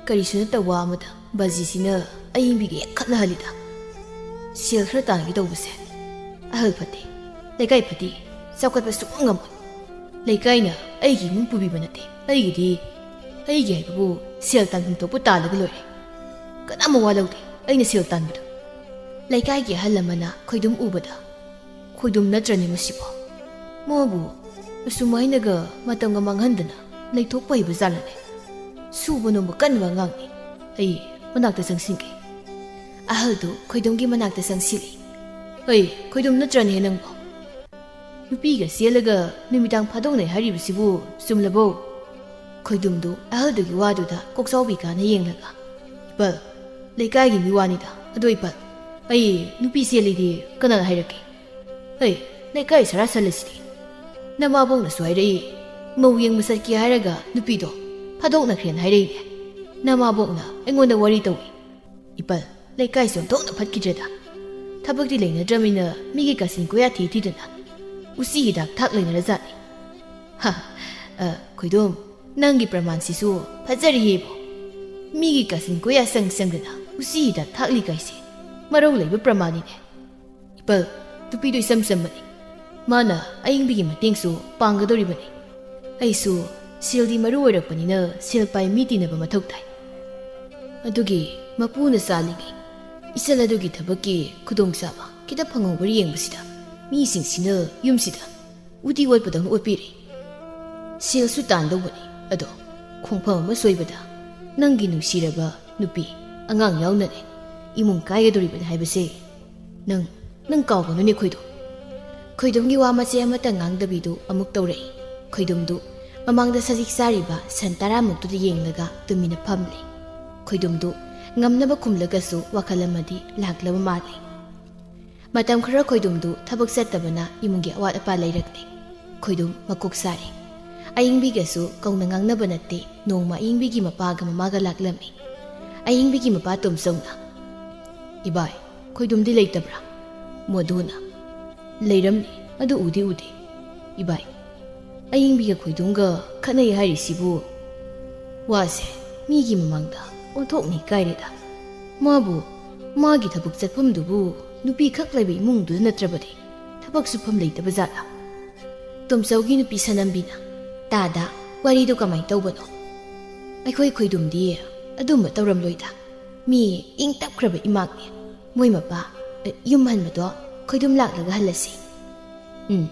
ꯀꯔꯤꯁꯨ ꯅꯠꯇꯕ ꯋꯥ ꯑꯃꯗ ꯕꯥꯖꯤꯁꯤꯅ ꯑꯏꯪꯕꯤꯒ ꯍꯦꯛ ꯈꯠꯅꯍꯜꯂꯤꯗ꯫ ꯁꯦꯜ ꯈꯔ ꯇꯥꯟꯒꯦ ꯇꯧꯕꯁꯦ ꯑꯍꯜ ꯐꯠꯇꯦ, ꯂꯩꯀꯥꯏ ꯐꯠꯇꯦ, ꯆꯥꯎꯈꯠꯄ ꯁꯨꯡꯉꯝ ꯉꯝꯃꯣꯏ꯫ ꯂꯩꯀꯥꯏꯅ ꯑꯩꯒꯤ ꯏꯃꯨꯡ ꯄꯨꯕꯤꯕ ꯅꯠꯇꯦ꯫ ꯑꯩꯒꯤꯗꯤ, ꯑꯩꯒꯤ ꯍꯥꯏꯕꯕꯨ ꯁꯦꯜ ꯇꯥꯟꯐꯝ ꯊꯣꯛꯄ ꯇꯥꯜꯂꯒ ꯂꯣꯏꯔꯦ꯫ ꯀꯅꯥꯝ ꯃꯋꯥ ꯂꯧꯗꯦ ꯑꯩꯅ ꯁꯦꯜ ꯇꯥꯟꯕꯗ꯫ ꯂꯩꯀꯥꯏꯒꯤ ꯑꯍꯜ ꯑꯃꯅ ꯈꯣꯏꯗꯨꯝ ꯎꯕꯗ, "ꯈꯣꯏꯗꯨꯝ ꯅꯠꯇ꯭ꯔꯅꯦ ꯃꯁꯤꯕꯣ? ꯃꯥꯕꯨ ꯑꯁꯨꯃꯥꯏꯅꯒ ꯃꯇꯝꯒ ꯃꯥꯡꯍꯟꯗꯅ ꯂꯩꯊꯣꯛꯄ ꯍꯩꯕ ꯖꯥꯠꯂꯅꯦ? ꯁꯨꯕ ꯅꯣꯝꯕ ꯀꯟꯕ ꯑꯉꯥꯡꯅꯤ꯫ ꯑꯩ ꯃꯅꯥꯛꯇ ꯆꯪꯁꯤꯟꯒꯦ꯫" ꯑꯍꯜꯗꯨ ꯈꯣꯏꯗꯨꯝꯒꯤ ꯃꯅꯥꯛꯇ ꯆꯪꯁꯤꯜꯂꯤ꯫ "ꯑꯩ ꯈꯣꯏꯗꯨꯝ ꯅꯠꯇ꯭ꯔꯅꯦ ꯅꯪꯕꯣ? ꯅꯨꯄꯤꯒ ꯆꯦꯜꯂꯒ ꯅꯨꯃꯤꯗꯥꯡ ꯐꯥꯗꯣꯛꯅꯩ ꯍꯥꯏꯔꯤꯕꯁꯤꯕꯨ ꯆꯨꯝꯂꯕꯣ?" ꯈꯣꯏꯗꯨꯝꯗꯨ ꯑꯍꯜꯗꯨꯒꯤ ꯋꯥꯗꯨꯗ ꯀꯣꯛꯆꯥꯎꯕꯤ ꯀꯥꯅ ꯌꯦꯡꯂꯒ, "ꯏꯄꯜ, ꯂꯩꯀꯥꯏꯒꯤ ꯃꯤ ꯋꯥꯅꯤꯗ꯫ ꯑꯗꯣ ꯏꯄꯜ, ꯑꯩ ꯅꯨꯄꯤ ꯆꯦꯜꯂꯤꯗꯤ ꯀꯅꯥꯅ ꯍꯥꯏꯔꯛꯀꯦ? ꯑꯩ ꯂꯩꯀꯥꯏ ꯁꯔꯥ ꯁꯜꯂꯤꯁꯤꯗꯤ꯫ ꯅꯃꯥꯕꯣꯛꯅꯁꯨ ꯍꯥꯏꯔꯛꯏ, ꯃꯧ ꯌꯦꯡꯕ ꯆꯠꯀꯦ ꯍꯥꯏꯔꯒ ꯅꯨꯄꯤꯗꯣ ꯐꯥꯗꯣꯛꯅꯈ꯭ꯔꯦꯅ ꯍꯥꯏꯔꯛꯏꯅꯦ꯫ ꯅꯃꯥꯕꯣꯛꯅ ꯑꯩꯉꯣꯟꯗ ꯋꯥꯔꯤ ꯇꯧꯏ꯫ ꯏꯄꯜ, ꯂꯩꯀꯥꯏꯁꯦ ꯑꯣꯟꯊꯣꯛꯅ ꯐꯠꯈꯤꯗ꯭ꯔꯦꯗ꯫ ꯊꯕꯛꯇꯤ ꯂꯩꯅꯗ꯭ꯔꯕꯅꯤꯅ ꯃꯤꯒꯤ ꯀꯥꯆꯤꯟ ꯀꯣꯌꯥ ꯊꯤ ꯊꯤꯗꯅ ꯎꯆꯤ ꯍꯤꯗꯥꯛ ꯊꯥꯛ ꯂꯩꯅꯔꯖꯥꯠꯅꯤ꯫" "ꯍ, ꯑ, ꯈꯣꯏꯗꯨꯝ, ꯅꯪꯒꯤ ꯄ꯭ꯔꯃꯥꯟꯁꯤꯁꯨ ꯐꯖꯔꯤꯌꯦꯕꯣ꯫ ꯃꯤꯒꯤ ꯀꯥꯆꯤꯟ ꯀꯣꯌꯥ ꯆꯪ ꯆꯪꯗꯅ ꯎꯆꯤ ꯍꯤꯗꯥꯛ ꯊꯥꯛꯂꯤ ꯀꯥꯏꯁꯦ ꯃꯔꯧ ꯂꯩꯕ ꯄ꯭ꯔꯃꯥꯟꯅꯤꯅꯦ꯫ ꯏꯄꯜ, ꯅꯨꯄꯤꯗꯣ ꯏꯆꯝ ꯆꯝꯕꯅꯤ꯫ ꯃꯥꯅ ꯑꯏꯪꯕꯤꯒꯤ ꯃꯇꯦꯡꯁꯨ ꯄꯥꯡꯒꯗꯧꯔꯤꯕꯅꯤ꯫ ꯑꯩꯁꯨ ꯁꯦꯜꯗꯤ ꯃꯔꯨ ꯑꯣꯏꯔꯛꯄꯅꯤꯅ ꯁꯦꯜ ꯄꯥꯏ ꯃꯤ ꯇꯤꯟꯅꯕ ꯃꯊꯧ ꯇꯥꯏ꯫ ꯑꯗꯨꯒꯤ ꯃꯄꯨꯅ ꯆꯥꯜꯂꯤꯉꯩ ꯏꯆꯜ ꯑꯗꯨꯒꯤ ꯊꯕꯛꯀꯤ ꯈꯨꯗꯣꯡꯆꯥꯕ ꯈꯤꯇ ꯐꯪꯍꯧꯕ꯭ꯔꯥ ꯌꯦꯡꯕꯁꯤꯗ ꯃꯤꯁꯤꯡꯁꯤꯅ ꯌꯨꯝꯁꯤꯗ ꯎꯇꯤ ꯑꯣꯠꯄꯗꯧꯅ ꯑꯣꯠꯄꯤꯔꯦ꯫ ꯁꯦꯜꯁꯨ ꯇꯥꯟꯗꯧꯕꯅꯤ, ꯑꯗꯣ ꯈꯣꯡꯐꯝ ꯑꯃ ꯁꯣꯏꯕꯗ ꯅꯪꯒꯤ ꯅꯨꯡꯁꯤꯔꯕ ꯅꯨꯄꯤ, ꯑꯉꯥꯡ ꯌꯥꯎꯅꯅꯦ ꯏꯃꯨꯡ ꯀꯥꯏꯒꯗꯧꯔꯤꯕꯅꯤ ꯍꯥꯏꯕꯁꯦ ꯅꯪ, ꯅꯪ ꯀꯥꯎꯒꯅꯨꯅꯦ ꯈꯣꯏꯗꯨꯝ꯫" ꯈꯣꯏꯗꯨꯝꯒꯤ ꯋꯥ ꯃꯆꯦꯠ ꯑꯃꯠꯇ ꯉꯥꯡꯗꯕꯤꯗꯨ ꯑꯃꯨꯛ ꯇꯧꯔꯛꯏ꯫ ꯈꯣꯏꯗꯨꯝꯗꯨ ꯃꯃꯥꯡꯗ ꯁꯖꯤꯛ ꯆꯥꯔꯤꯕ ꯁꯟ ꯇꯔꯥꯃꯨꯛꯇꯨꯗ ꯌꯦꯡꯂꯒ ꯇꯨꯃꯤꯟꯅ ꯐꯝꯂꯤ꯫ ꯈꯣꯏꯗꯨꯝꯗꯨ ꯉꯝꯅꯕ ꯈꯨꯝꯂꯒꯁꯨ ꯋꯥꯈꯜ ꯑꯃꯗꯤ ꯂꯥꯛꯂꯕ ꯃꯥꯜꯂꯤ꯫ ꯃꯇꯝ ꯈꯔ ꯈꯣꯏꯗꯨꯝꯗꯨ ꯊꯕꯛ ꯆꯠꯇꯕꯅ ꯏꯃꯨꯡꯒꯤ ꯑꯋꯥꯠ ꯑꯄꯥ ꯂꯩꯔꯛꯂꯦ꯫ ꯈꯣꯏꯗꯨꯝ ꯃꯀꯣꯛ ꯁꯥꯔꯦ꯫ ꯑꯌꯤꯡꯕꯤꯒꯁꯨ ꯀꯧꯅ ꯉꯥꯡꯅꯕ ꯅꯠꯇꯦ꯫ ꯅꯣꯡꯃ ꯑꯌꯤꯡꯕꯤꯒꯤ ꯃꯄꯥꯒ ꯃꯃꯥꯒ ꯂꯥꯛꯂꯝꯃꯤ꯫ ꯑꯌꯤꯡꯕꯤꯒꯤ ꯃꯄꯥ ꯇꯣꯝꯆꯧꯅ, "ꯏꯕꯥꯏ, ꯈꯣꯏꯗꯨꯝꯗꯤ ꯂꯩꯇꯕ꯭ꯔꯥ?" ꯃꯣꯗꯨꯅ, "ꯂꯩꯔꯝꯅꯤ, ꯑꯗꯨ ꯎꯗꯤ ꯎꯗꯦ꯫ ꯏꯕꯥꯏ, ꯑꯌꯤꯡꯕꯤꯒ ꯈꯣꯏꯗꯨꯝꯒ ꯈꯠꯅꯩ ꯍꯥꯏꯔꯤꯁꯤꯕꯨ?" ꯋꯥꯁꯦ ꯃꯤꯒꯤ ꯃꯃꯥꯡꯗ ꯑꯣꯟꯊꯣꯛꯅ ꯏꯀꯥꯏꯔꯦꯗ꯫ ꯃꯥꯕꯨ, ꯃꯥꯒꯤ ꯊꯕꯛ ꯆꯠꯐꯝꯗꯨꯕꯨ ꯅꯨꯄꯤ ꯈꯛ ꯂꯩꯕ ꯏꯃꯨꯡꯗꯨꯗ ꯅꯠꯇ꯭ꯔꯕꯗꯤ ꯊꯕꯛ ꯁꯨꯐꯝ ꯂꯩꯇꯕ ꯖꯥꯠꯂꯥ? ꯇꯣꯝꯆꯧꯒꯤ ꯅꯨꯄꯤ ꯁꯅꯝꯕꯤꯅ, "ꯇꯥꯗ, ꯋꯥꯔꯤꯗꯨ ꯀꯃꯥꯏ ꯇꯧꯕꯅꯣ? ꯑꯩꯈꯣꯏ ꯈꯣꯏꯗꯨꯝꯗꯤ ꯑꯗꯨꯝꯕ ꯇꯧꯔꯝꯂꯣꯏꯗ꯫ ꯃꯤ ꯏꯪ ꯇꯞꯈ꯭ꯔꯕ ꯏꯃꯥꯛꯅꯤ꯫ ꯃꯣꯏ ꯃꯄꯥ, ꯑ, ꯌꯨꯝ ꯍꯟꯕꯗꯣ ꯈꯣꯏꯗꯨꯝ ꯂꯥꯛꯂꯒ ꯍꯜꯂꯁꯤ꯫ ꯎꯝ,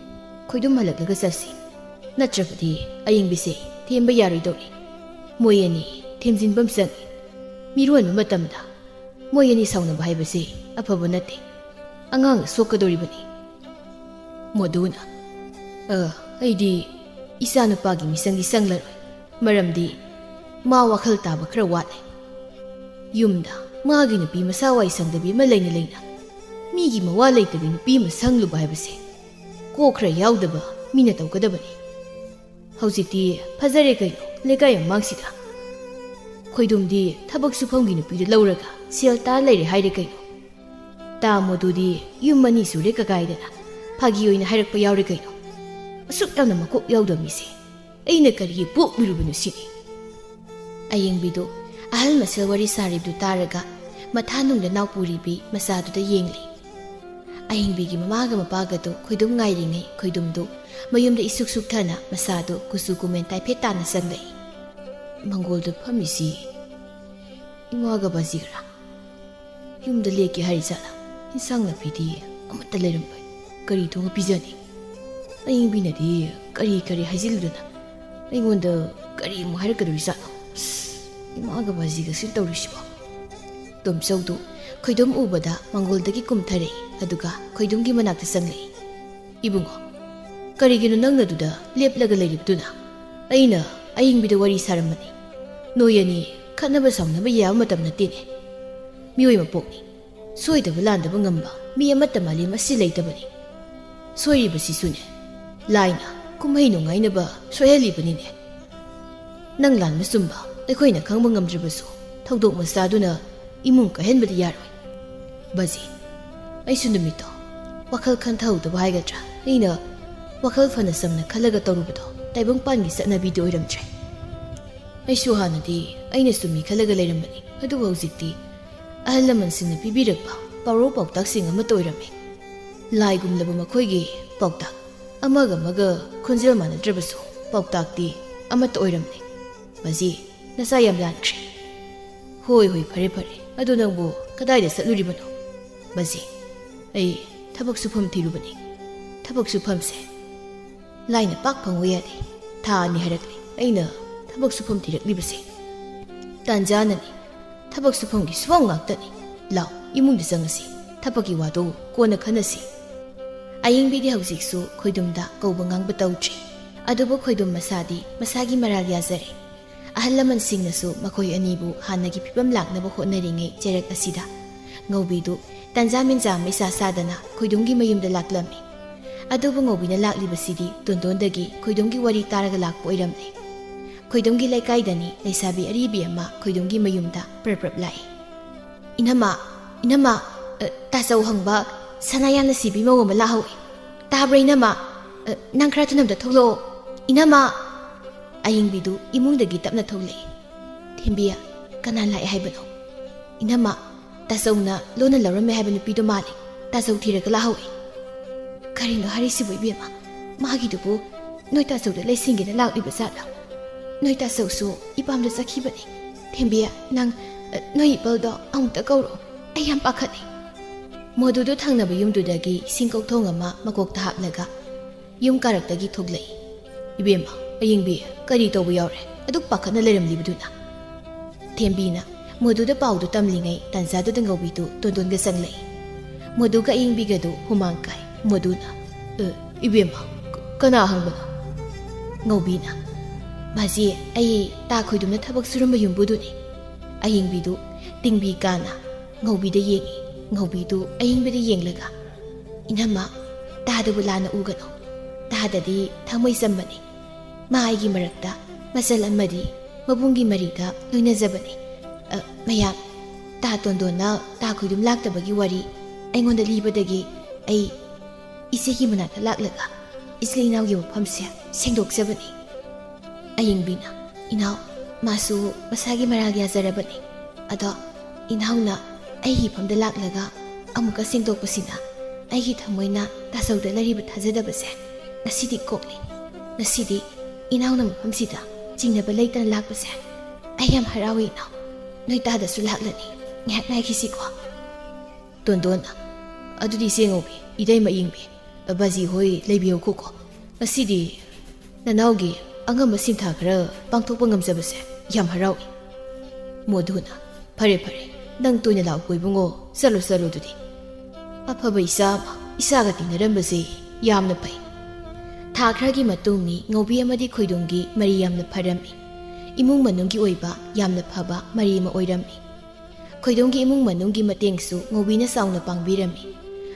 ꯈꯣꯏꯗꯨꯝ ꯍꯜꯂꯛꯂꯒ ꯆꯠꯁꯤ꯫ ꯅꯠꯇ꯭ꯔꯕꯗꯤ ꯑꯌꯤꯡꯕꯤꯁꯦ ꯊꯦꯝꯕ ꯌꯥꯔꯣꯏꯗꯧꯔꯤ꯫ ꯃꯣꯏ ꯑꯅꯤ ꯊꯦꯝꯖꯤꯟꯐꯝ ꯆꯪꯏ꯫ ꯃꯤꯔꯣꯟꯕ ꯃꯇꯝꯗ ꯃꯣꯏ ꯑꯅꯤ ꯁꯥꯎꯅꯕ ꯍꯥꯏꯕꯁꯤ ꯑꯐꯕ ꯅꯠꯇꯦ꯫ ꯑꯉꯥꯡ ꯁꯣꯛꯀꯗꯧꯔꯤꯕꯅꯤ꯫" ꯃꯣꯗꯨꯅ, "ꯑ, ꯑꯩꯗꯤ ꯏꯆꯥ ꯅꯨꯄꯥꯒꯤ ꯃꯤꯆꯪꯗꯤ ꯆꯪꯂꯔꯣꯏ꯫ ꯃꯔꯝꯗꯤ ꯃꯥ ꯋꯥꯈꯜ ꯇꯥꯕ ꯈꯔ ꯋꯥꯠꯂꯦ꯫ ꯌꯨꯝꯗ ꯃꯥꯒꯤ ꯅꯨꯄꯤ ꯃꯁꯥ ꯋꯥꯏ ꯁꯪꯗꯕꯤ ꯑꯃ ꯂꯩꯅ ꯂꯩꯅ ꯃꯤꯒꯤ ꯃꯋꯥ ꯂꯩꯇꯕꯤ ꯅꯨꯄꯤ ꯑꯃ ꯁꯪꯂꯨꯕ ꯍꯥꯏꯕꯁꯦ ꯀꯣꯛ ꯈꯔ ꯌꯥꯎꯗꯕ ꯃꯤꯅ ꯇꯧꯒꯗꯕꯅꯤ꯫ ꯍꯧꯖꯤꯛꯇꯤ ꯐꯖꯔꯦ ꯀꯩꯅꯣ ꯂꯩꯀꯥꯏ ꯃꯃꯥꯡꯁꯤꯗ꯫ ꯈꯣꯏꯗꯨꯝꯗꯤ ꯊꯕꯛ ꯁꯨꯐꯝꯒꯤ ꯅꯨꯄꯤꯗꯨ ꯂꯧꯔꯒ ꯁꯦꯜ ꯇꯥ ꯂꯩꯔꯦ ꯍꯥꯏꯔꯦ ꯀꯩꯅꯣ꯫ ꯇꯥ ꯃꯣꯗꯨꯗꯤ ꯌꯨꯝ ꯑꯅꯤ ꯁꯨꯔꯦ ꯀꯀꯥꯏꯗꯅ ꯐꯥꯒꯤ ꯑꯣꯏꯅ ꯍꯥꯏꯔꯛꯄ ꯌꯥꯎꯔꯦ ꯀꯩꯅꯣ꯫ ꯑꯁꯨꯛ ꯌꯥꯝꯅ ꯃꯀꯣꯛ ꯌꯥꯎꯗꯕ ꯃꯤꯁꯦ ꯑꯩꯅ ꯀꯔꯤꯒꯤ ꯄꯣꯛꯂꯨꯔꯤꯕꯅꯣ ꯁꯤꯅꯤ꯫" ꯑꯌꯤꯡꯕꯤꯗꯨ ꯑꯍꯜ ꯃꯁꯦꯜ ꯋꯥꯔꯤ ꯁꯥꯔꯤꯕꯗꯨ ꯇꯥꯔꯒ ꯃꯊꯥ ꯅꯨꯡꯗ ꯅꯥꯎ ꯄꯨꯔꯤꯕꯤ ꯃꯆꯥꯗꯨꯗ ꯌꯦꯡꯂꯤ꯫ ꯑꯍꯤꯡꯕꯤꯒꯤ ꯃꯃꯥꯒ ꯃꯄꯥꯒꯗꯨ ꯈꯣꯏꯗꯨꯝ ꯉꯥꯏꯔꯤꯉꯩ ꯈꯣꯏꯗꯨꯝꯗꯨ ꯃꯌꯨꯝꯗ ꯏꯁꯨꯛ ꯁꯨꯛꯊꯅ ꯃꯁꯥꯗꯨ ꯀꯨꯆꯨ ꯀꯨꯃꯦꯟ ꯇꯥꯏꯐꯦꯠ ꯇꯥꯅ ꯆꯪꯂꯛꯏ꯫ "ꯃꯪꯒꯣꯜꯗ ꯐꯝꯃꯤꯁꯤ ꯏꯃꯥꯒ ꯕꯥꯖꯤꯒꯔꯥ? ꯌꯨꯝꯗ ꯂꯦꯛꯀꯦ ꯍꯥꯏꯔꯤ ꯖꯥꯠꯂꯥ? ꯏꯟꯁꯥꯡ ꯅꯥꯄꯤꯗꯤ ꯑꯃꯠꯇ ꯂꯩꯔꯝꯂꯣꯏ꯫ ꯀꯔꯤ ꯊꯣꯡꯉ ꯄꯤꯖꯅꯤ? ꯑꯌꯤꯡꯕꯤꯅꯗꯤ ꯀꯔꯤ ꯀꯔꯤ ꯍꯥꯏꯖꯤꯜꯂꯨꯗꯅ ꯑꯩꯉꯣꯟꯗ ꯀꯔꯤ ꯑꯃꯨꯛ ꯍꯥꯏꯔꯛꯀꯗꯧꯔꯤ ꯖꯥꯠꯅꯣ? ꯏꯃꯥꯒ ꯕꯥꯖꯤꯒꯁꯤ ꯇꯧꯔꯤꯁꯤꯕꯣ?" ꯇꯣꯝꯆꯧꯗꯨ ꯈꯣꯏꯗꯨꯝ ꯎꯕꯗ ꯃꯪꯒꯣꯜꯗꯒꯤ ꯀꯨꯝꯊꯔꯛꯏ, ꯑꯗꯨꯒ ꯈꯣꯏꯗꯨꯝꯒꯤ ꯃꯅꯥꯛꯇ ꯆꯪꯂꯛꯏ꯫ "ꯏꯕꯨꯡꯉꯣ, ꯀꯔꯤꯒꯤꯅꯣ ꯅꯪꯅ ꯑꯗꯨꯗ ꯂꯦꯞꯂꯒ ꯂꯩꯔꯤꯕꯗꯨꯅ? ꯑꯩꯅ ꯑꯌꯤꯡꯕꯤꯗ ꯋꯥꯔꯤ ꯁꯥꯔꯝꯕꯅꯤ꯫ ꯅꯣꯏ ꯑꯅꯤ ꯈꯠꯅꯕ ꯁꯥꯎꯅꯕ ꯌꯥꯕ ꯃꯇꯝ ꯅꯠꯇꯦꯅꯦ꯫ ꯃꯤꯑꯣꯏ ꯃꯄꯣꯛꯅꯤ꯫ ꯁꯣꯏꯗꯕ ꯂꯥꯟꯗꯕ ꯉꯝꯕ ꯃꯤ ꯑꯃꯠꯇ ꯃꯥꯂꯦꯝ ꯑꯁꯤ ꯂꯩꯇꯕꯅꯤ꯫ ꯁꯣꯏꯔꯤꯕꯁꯤꯁꯨꯅꯦ, ꯂꯥꯏꯅ ꯀꯨꯝꯍꯩ ꯅꯨꯡꯉꯥꯏꯅꯕ ꯁꯣꯏꯍꯜꯂꯤꯕꯅꯤꯅꯦ꯫ ꯅꯪ ꯂꯥꯟꯕ ꯆꯨꯝꯕ ꯑꯩꯈꯣꯏꯅ ꯈꯪꯕ ꯉꯝꯗ꯭ꯔꯕꯁꯨ, ꯊꯧꯗꯣꯛ ꯃꯆꯥꯗꯨꯅ ꯏꯃꯨꯡ ꯀꯥꯏꯍꯟꯕꯗꯤ ꯌꯥꯔꯣꯏ꯫ ꯕꯖꯤ, ꯑꯩꯁꯨ ꯅꯨꯃꯤꯠꯇꯣ ꯋꯥꯈꯜ ꯈꯟꯊꯍꯧꯗꯕ ꯍꯥꯏꯒꯗ꯭ꯔꯥ, ꯑꯩꯅ ꯋꯥꯈꯜ ꯐꯅ ꯆꯝꯅ ꯈꯜꯂꯒ ꯇꯧꯔꯨꯕꯗꯣ ꯇꯥꯏꯕꯪꯄꯥꯟꯒꯤ ꯆꯠꯅꯕꯤꯗꯤ ꯑꯣꯏꯔꯝꯗ꯭ꯔꯦ꯫ ꯑꯩꯁꯨ ꯍꯥꯟꯅꯗꯤ ꯑꯩꯅ ꯆꯨꯝꯃꯤ ꯈꯜꯂꯒ ꯂꯩꯔꯝꯕꯅꯤ, ꯑꯗꯨꯕꯨ ꯍꯧꯖꯤꯛꯇꯤ ꯑꯍꯜ ꯂꯃꯟꯁꯤꯡꯅ ꯄꯤꯕꯤꯔꯛꯄ ꯄꯥꯎꯔꯧ ꯄꯥꯎꯇꯥꯛꯁꯤꯡ ꯑꯃꯠꯇ ꯑꯣꯏꯔꯝꯃꯤ꯫ ꯂꯥꯏꯒꯨꯝꯂꯕ ꯃꯈꯣꯏꯒꯤ ꯄꯥꯎꯇꯥꯛ ꯑꯃꯒ ꯑꯃꯒ ꯈꯣꯟꯖꯦꯜ ꯃꯥꯟꯅꯗ꯭ꯔꯕꯁꯨ, ꯄꯥꯎꯇꯥꯛꯇꯤ ꯑꯃꯠꯇ ꯑꯣꯏꯔꯝꯂꯦ꯫ ꯕꯖꯤ, ꯅꯆꯥ ꯌꯥꯝ ꯂꯥꯟꯈ꯭ꯔꯦ꯫ ꯍꯣꯏ, ꯍꯣꯏ, ꯐꯔꯦ, ꯐꯔꯦ꯫ ꯑꯗꯨ ꯅꯪꯕꯨ ꯀꯗꯥꯏꯗ ꯆꯠꯂꯨꯔꯤꯕꯅꯣ? ꯕꯖꯤ, ꯑꯩ ꯊꯕꯛ ꯁꯨꯐꯝ ꯊꯤꯔꯨꯕꯅꯤ꯫ ꯊꯕꯛ ꯁꯨꯐꯝꯁꯦ ꯂꯥꯏꯅ ꯄꯥꯛ ꯐꯪꯉꯨ ꯌꯥꯗꯦ꯫ ꯊꯥ ꯑꯅꯤ ꯍꯥꯏꯔꯛꯂꯦ ꯑꯩꯅ ꯊꯕꯛ ꯁꯨꯐꯝ ꯊꯤꯔꯛꯂꯤꯕꯁꯦ꯫ ꯇꯥꯟꯖꯥꯅꯅꯤ꯫ ꯊꯕꯛ ꯁꯨꯐꯝꯒꯤ ꯁꯨꯐꯝ ꯉꯥꯛꯇꯅꯤ꯫ ꯂꯥꯎ, ꯏꯃꯨꯡꯗ ꯆꯪꯉꯁꯤ꯫ ꯊꯕꯛꯀꯤ ꯋꯥꯗꯣ ꯀꯣꯟꯅ ꯈꯟꯅꯁꯤ꯫ ꯑꯌꯤꯡꯕꯤꯗꯤ ꯍꯧꯖꯤꯛꯁꯨ ꯈꯣꯏꯗꯨꯝꯗ ꯀꯧꯕ ꯉꯥꯡꯕ ꯇꯧꯗ꯭ꯔꯤ꯫ ꯑꯗꯨꯕꯨ ꯈꯣꯏꯗꯨꯝ ꯃꯁꯥꯗꯤ ꯃꯁꯥꯒꯤ ꯃꯔꯥꯜ ꯌꯥꯖꯔꯦ꯫ ꯑꯍꯜ ꯂꯃꯟꯁꯤꯡꯅꯁꯨ ꯃꯈꯣꯏ ꯑꯅꯤꯕꯨ ꯍꯥꯟꯅꯒꯤ ꯐꯤꯕꯝ ꯂꯥꯛꯅꯕ ꯍꯣꯠꯅꯔꯤꯉꯩ ꯆꯩꯔꯛ ꯑꯁꯤꯗ ꯉꯧꯕꯤꯗꯨ ꯇꯟꯖꯥ ꯃꯦꯟꯖꯥ ꯃꯩꯁꯥ ꯁꯥꯗꯅ ꯈꯣꯏꯗꯨꯝꯒꯤ ꯃꯌꯨꯝꯗ ꯂꯥꯛꯂꯝꯃꯤ꯫ ꯑꯗꯨꯕꯨ ꯉꯧꯕꯤꯅ ꯂꯥꯛꯂꯤꯕꯁꯤꯗꯤ ꯇꯣꯟꯗꯣꯟꯗꯒꯤ ꯈꯣꯏꯗꯨꯝꯒꯤ ꯋꯥꯔꯤ ꯇꯥꯔꯒ ꯂꯥꯛꯄ ꯑꯣꯏꯔꯝꯂꯦ꯫ ꯈꯣꯏꯗꯨꯝꯒꯤ ꯂꯩꯀꯥꯏꯗꯅꯤ ꯂꯩꯁꯥꯕꯤ ꯑꯔꯤꯕꯤ ꯑꯃ ꯈꯣꯏꯗꯨꯝꯒꯤ ꯃꯌꯨꯝꯗ ꯄ꯭ꯔꯞ ꯄ꯭ꯔꯞ ꯂꯥꯛꯏ꯫ "ꯏꯅꯝꯃ, ꯏꯅꯝꯃ, ꯑ, ꯇꯥꯆꯧ ꯍꯪꯕ ꯁꯅꯥ ꯌꯥꯝꯅ ꯁꯤꯕꯤ ꯃꯧ ꯑꯃ ꯂꯥꯛꯍꯧꯏ꯫ ꯇꯥꯕ꯭ꯔꯥ ꯏꯅꯝꯃ? ꯑ, ꯅꯪ ꯈꯔ ꯊꯨꯅ ꯑꯝꯇ ꯊꯣꯛꯂꯛꯑꯣ꯫ ꯏꯅꯝꯃ!" ꯑꯌꯤꯡꯕꯤꯗꯨ ꯏꯃꯨꯡꯗꯒꯤ ꯇꯞꯅ ꯊꯣꯛꯂꯛꯏ꯫ "ꯊꯦꯝꯕꯤ, ꯀꯅꯥ ꯂꯥꯛꯑꯦ ꯍꯥꯏꯕꯅꯣ?" "ꯏꯅꯝꯃ, ꯇꯥꯆꯧꯅ ꯂꯣꯟꯅ ꯂꯧꯔꯝꯃꯦ ꯍꯥꯏꯕ ꯅꯨꯄꯤꯗꯣ ꯃꯥꯜꯂꯦ꯫ ꯇꯥꯆꯧ ꯊꯤꯔꯒ ꯂꯥꯛꯍꯧꯏ꯫" "ꯀꯔꯤꯅꯣ ꯍꯥꯏꯔꯤꯁꯤꯕꯨ ꯏꯕꯦꯝꯃ? ꯃꯥꯒꯤꯗꯨꯕꯨ ꯅꯣꯏ ꯇꯥꯆꯧꯗ ꯂꯩꯁꯤꯟꯒꯦꯅ ꯂꯥꯛꯂꯤꯕ ꯖꯥꯠꯂ? ꯅꯣꯏ ꯇꯥꯆꯧꯁꯨ ꯏꯄꯥꯝꯗ ꯆꯠꯈꯤꯕꯅꯤ꯫ ꯊꯦꯝꯕꯤ, ꯅꯪ, ꯑ, ꯅꯣꯏ ꯏꯄꯜꯗꯣ ꯑꯃꯨꯛꯇ ꯀꯧꯔꯛꯑꯣ꯫ ꯑꯩ ꯌꯥꯝ ꯄꯥꯈꯠꯂꯤ꯫" ꯃꯗꯨꯗꯨ ꯊꯪꯅꯕ ꯌꯨꯝꯗꯨꯗꯒꯤ ꯁꯤꯡꯀꯧꯊꯣꯡ ꯑꯃ ꯃꯀꯣꯛꯇ ꯍꯥꯞꯂꯒ ꯌꯨꯝ ꯀꯥꯔꯛꯇꯒꯤ ꯊꯣꯛꯂꯛꯏ꯫ "ꯏꯕꯦꯝꯃ, ꯑꯌꯤꯡꯕꯤ, ꯀꯔꯤ ꯇꯧꯕ ꯌꯥꯎꯔꯦ? ꯑꯗꯨꯛ ꯄꯥꯈꯠꯅ ꯂꯩꯔꯝꯂꯤꯕꯗꯨꯅ?" ꯊꯦꯝꯕꯤꯅ ꯃꯗꯨꯗ ꯄꯥꯎꯗꯨ ꯇꯝꯂꯤꯉꯩ ꯇꯥꯟꯖꯥꯗꯨꯗ ꯉꯧꯕꯤꯗꯨ ꯇꯣꯟꯗꯣꯟꯒ ꯆꯪꯂꯛꯏ꯫ ꯃꯗꯨꯒ ꯑꯌꯤꯡꯕꯤꯒꯗꯨ ꯍꯨꯃꯥꯡ ꯀꯥꯏ꯫ ꯃꯗꯨꯅ, "ꯑ, ꯏꯕꯦꯝꯃ, ꯀ-, ꯀꯅꯥ ꯍꯪꯕꯅꯣ?" ꯉꯧꯕꯤꯅ, "ꯃꯥꯁꯤ ꯑꯩ ꯇꯥ ꯈꯣꯏꯗꯨꯝꯅ ꯊꯕꯛ ꯁꯨꯔꯝꯕ ꯌꯨꯝꯕꯨꯗꯨꯅꯤ꯫" ꯑꯌꯤꯡꯕꯤꯗꯨ ꯇꯤꯡꯕꯤ ꯀꯥꯅ ꯉꯧꯕꯤꯗ ꯌꯦꯡꯏ꯫ ꯉꯧꯕꯤꯗꯨ ꯑꯌꯤꯡꯕꯤꯗ ꯌꯦꯡꯂꯒ, "ꯏꯅꯝꯃ, ꯇꯥꯗꯕꯨ ꯂꯥꯟꯅ ꯎꯒꯅꯨ꯫ ꯇꯥꯗꯗꯤ ꯊꯃꯣꯏ ꯆꯝꯕꯅꯤ꯫ ꯃꯥ ꯑꯩꯒꯤ ꯃꯔꯛꯇ ꯃꯆꯜ ꯑꯃꯗꯤ ꯃꯕꯨꯡꯒꯤ ꯃꯔꯤꯗ ꯂꯣꯏꯅꯖꯕꯅꯤ꯫ ꯑ, ꯃꯌꯥꯝ, ꯇꯥ ꯇꯣꯟꯗꯣꯟꯅ ꯇꯥ ꯈꯣꯏꯗꯨꯝ ꯂꯥꯛꯇꯕꯒꯤ ꯋꯥꯔꯤ ꯑꯩꯉꯣꯟꯗ ꯂꯤꯕꯗꯒꯤ ꯑꯩ ꯏꯆꯦꯒꯤ ꯃꯅꯥꯛꯇ ꯂꯥꯛꯂꯒ ꯏꯆꯤꯜ ꯏꯅꯥꯎꯒꯤ ꯋꯥꯐꯝꯁꯦ ꯁꯦꯡꯗꯣꯛꯆꯕꯅꯤ꯫ ꯑꯌꯤꯡꯕꯤꯅ, "ꯏꯅꯥꯎ, ꯃꯥꯁꯨ ꯃꯁꯥꯒꯤ ꯃꯔꯥꯜ ꯌꯥꯖꯔꯕꯅꯤ꯫ ꯑꯗꯣ ꯏꯅꯥꯎꯅ ꯑꯩꯒꯤ ꯏꯐꯝꯗ ꯂꯥꯛꯂꯒ ꯑꯃꯨꯛꯀ ꯁꯦꯡꯗꯣꯛꯄꯁꯤꯅ ꯑꯩꯒꯤ ꯊꯃꯣꯏꯅ ꯇꯥꯆꯧꯗ ꯂꯩꯔꯤꯕ ꯊꯥꯖꯗꯕꯁꯦ ꯉꯁꯤꯗꯤ ꯀꯣꯛꯂꯦ꯫ ꯉꯁꯤꯗꯤ ꯏꯅꯥꯎꯅ ꯃꯐꯝꯁꯤꯗ ꯆꯤꯡꯅꯕ ꯂꯩꯇꯅ ꯂꯥꯛꯄꯁꯦ ꯑꯩ ꯌꯥꯝ ꯍꯔꯥꯎꯏ ꯏꯅꯥꯎ꯫ ꯅꯣꯏ ꯇꯥꯗꯁꯨ ꯂꯥꯛꯂꯅꯤ꯫ ꯉꯥꯏꯍꯥꯛ ꯉꯥꯏꯈꯤꯁꯤꯀꯣ꯫" ꯇꯣꯟꯗꯣꯟ, "ꯑꯗꯨꯗꯤ ꯏꯆꯦ ꯉꯧꯕꯤ, ꯏꯇꯩꯃ ꯑꯌꯤꯡꯕꯤ, ꯕꯥꯖꯤ ꯍꯣꯏ ꯂꯩꯕꯤꯌꯨꯈꯣꯀꯣ꯫ ꯉꯁꯤꯗꯤ ꯅꯅꯥꯎꯒꯤ ꯑꯉꯝꯕ ꯁꯤꯟꯊꯥ ꯈꯔ ꯄꯥꯡꯊꯣꯛꯄ ꯉꯝꯖꯕꯁꯦ ꯌꯥꯝ ꯍꯔꯥꯎꯏ꯫" ꯃꯣꯗꯨꯅ, "ꯐꯔꯦ ꯐꯔꯦ, ꯅꯪ ꯇꯣꯏꯅ ꯂꯥꯛꯎꯀꯣ ꯏꯕꯨꯡꯉꯣ, ꯆꯠꯂꯣ ꯆꯠꯂꯣ ꯑꯗꯨꯗꯤ꯫ ꯑꯐꯕ ꯏꯆꯥ ꯑꯃ ꯏꯆꯥꯒ ꯇꯤꯟꯅꯔꯝꯕꯁꯦ ꯌꯥꯝꯅ ꯐꯩ꯫" ꯊꯥ ꯈꯔꯒꯤ ꯃꯇꯨꯡꯅꯤ ꯉꯧꯕꯤ ꯑꯃꯗꯤ ꯈꯣꯏꯗꯣꯝꯒꯤ ꯃꯔꯤ ꯌꯥꯝꯅ ꯐꯔꯝꯃꯤ꯫ ꯏꯃꯨꯡ ꯃꯅꯨꯡꯒꯤ ꯑꯣꯏꯕ ꯌꯥꯝꯅ ꯐꯕ ꯃꯔꯤ ꯑꯃ ꯑꯣꯏꯔꯝꯃꯤ꯫ ꯈꯣꯏꯗꯣꯝꯒꯤ ꯏꯃꯨꯡ ꯃꯅꯨꯡꯒꯤ ꯃꯇꯦꯡꯁꯨ ꯉꯧꯕꯤꯅ ꯆꯥꯎꯅ ꯄꯥꯡꯕꯤꯔꯝꯃꯤ꯫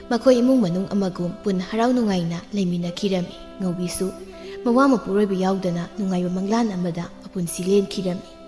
ꯃꯈꯣꯏ ꯏꯃꯨꯡ ꯃꯅꯨꯡ ꯑꯃꯒꯨꯝ ꯄꯨꯟꯅ ꯍꯔꯥꯎ ꯅꯨꯡꯉꯥꯏꯅ ꯂꯩꯃꯤꯟꯅꯈꯤꯔꯝꯃꯤ꯫ ꯉꯧꯕꯤꯁꯨ ꯃꯋꯥ ꯃꯄꯨꯔꯣꯏꯕ ꯌꯥꯎꯗꯅ ꯅꯨꯡꯉꯥꯏꯕ ꯃꯪꯂꯥꯟ ꯑꯃꯗ ꯃꯄꯨꯟꯁꯤ ꯂꯦꯟꯈꯤꯔꯝꯃꯤ꯫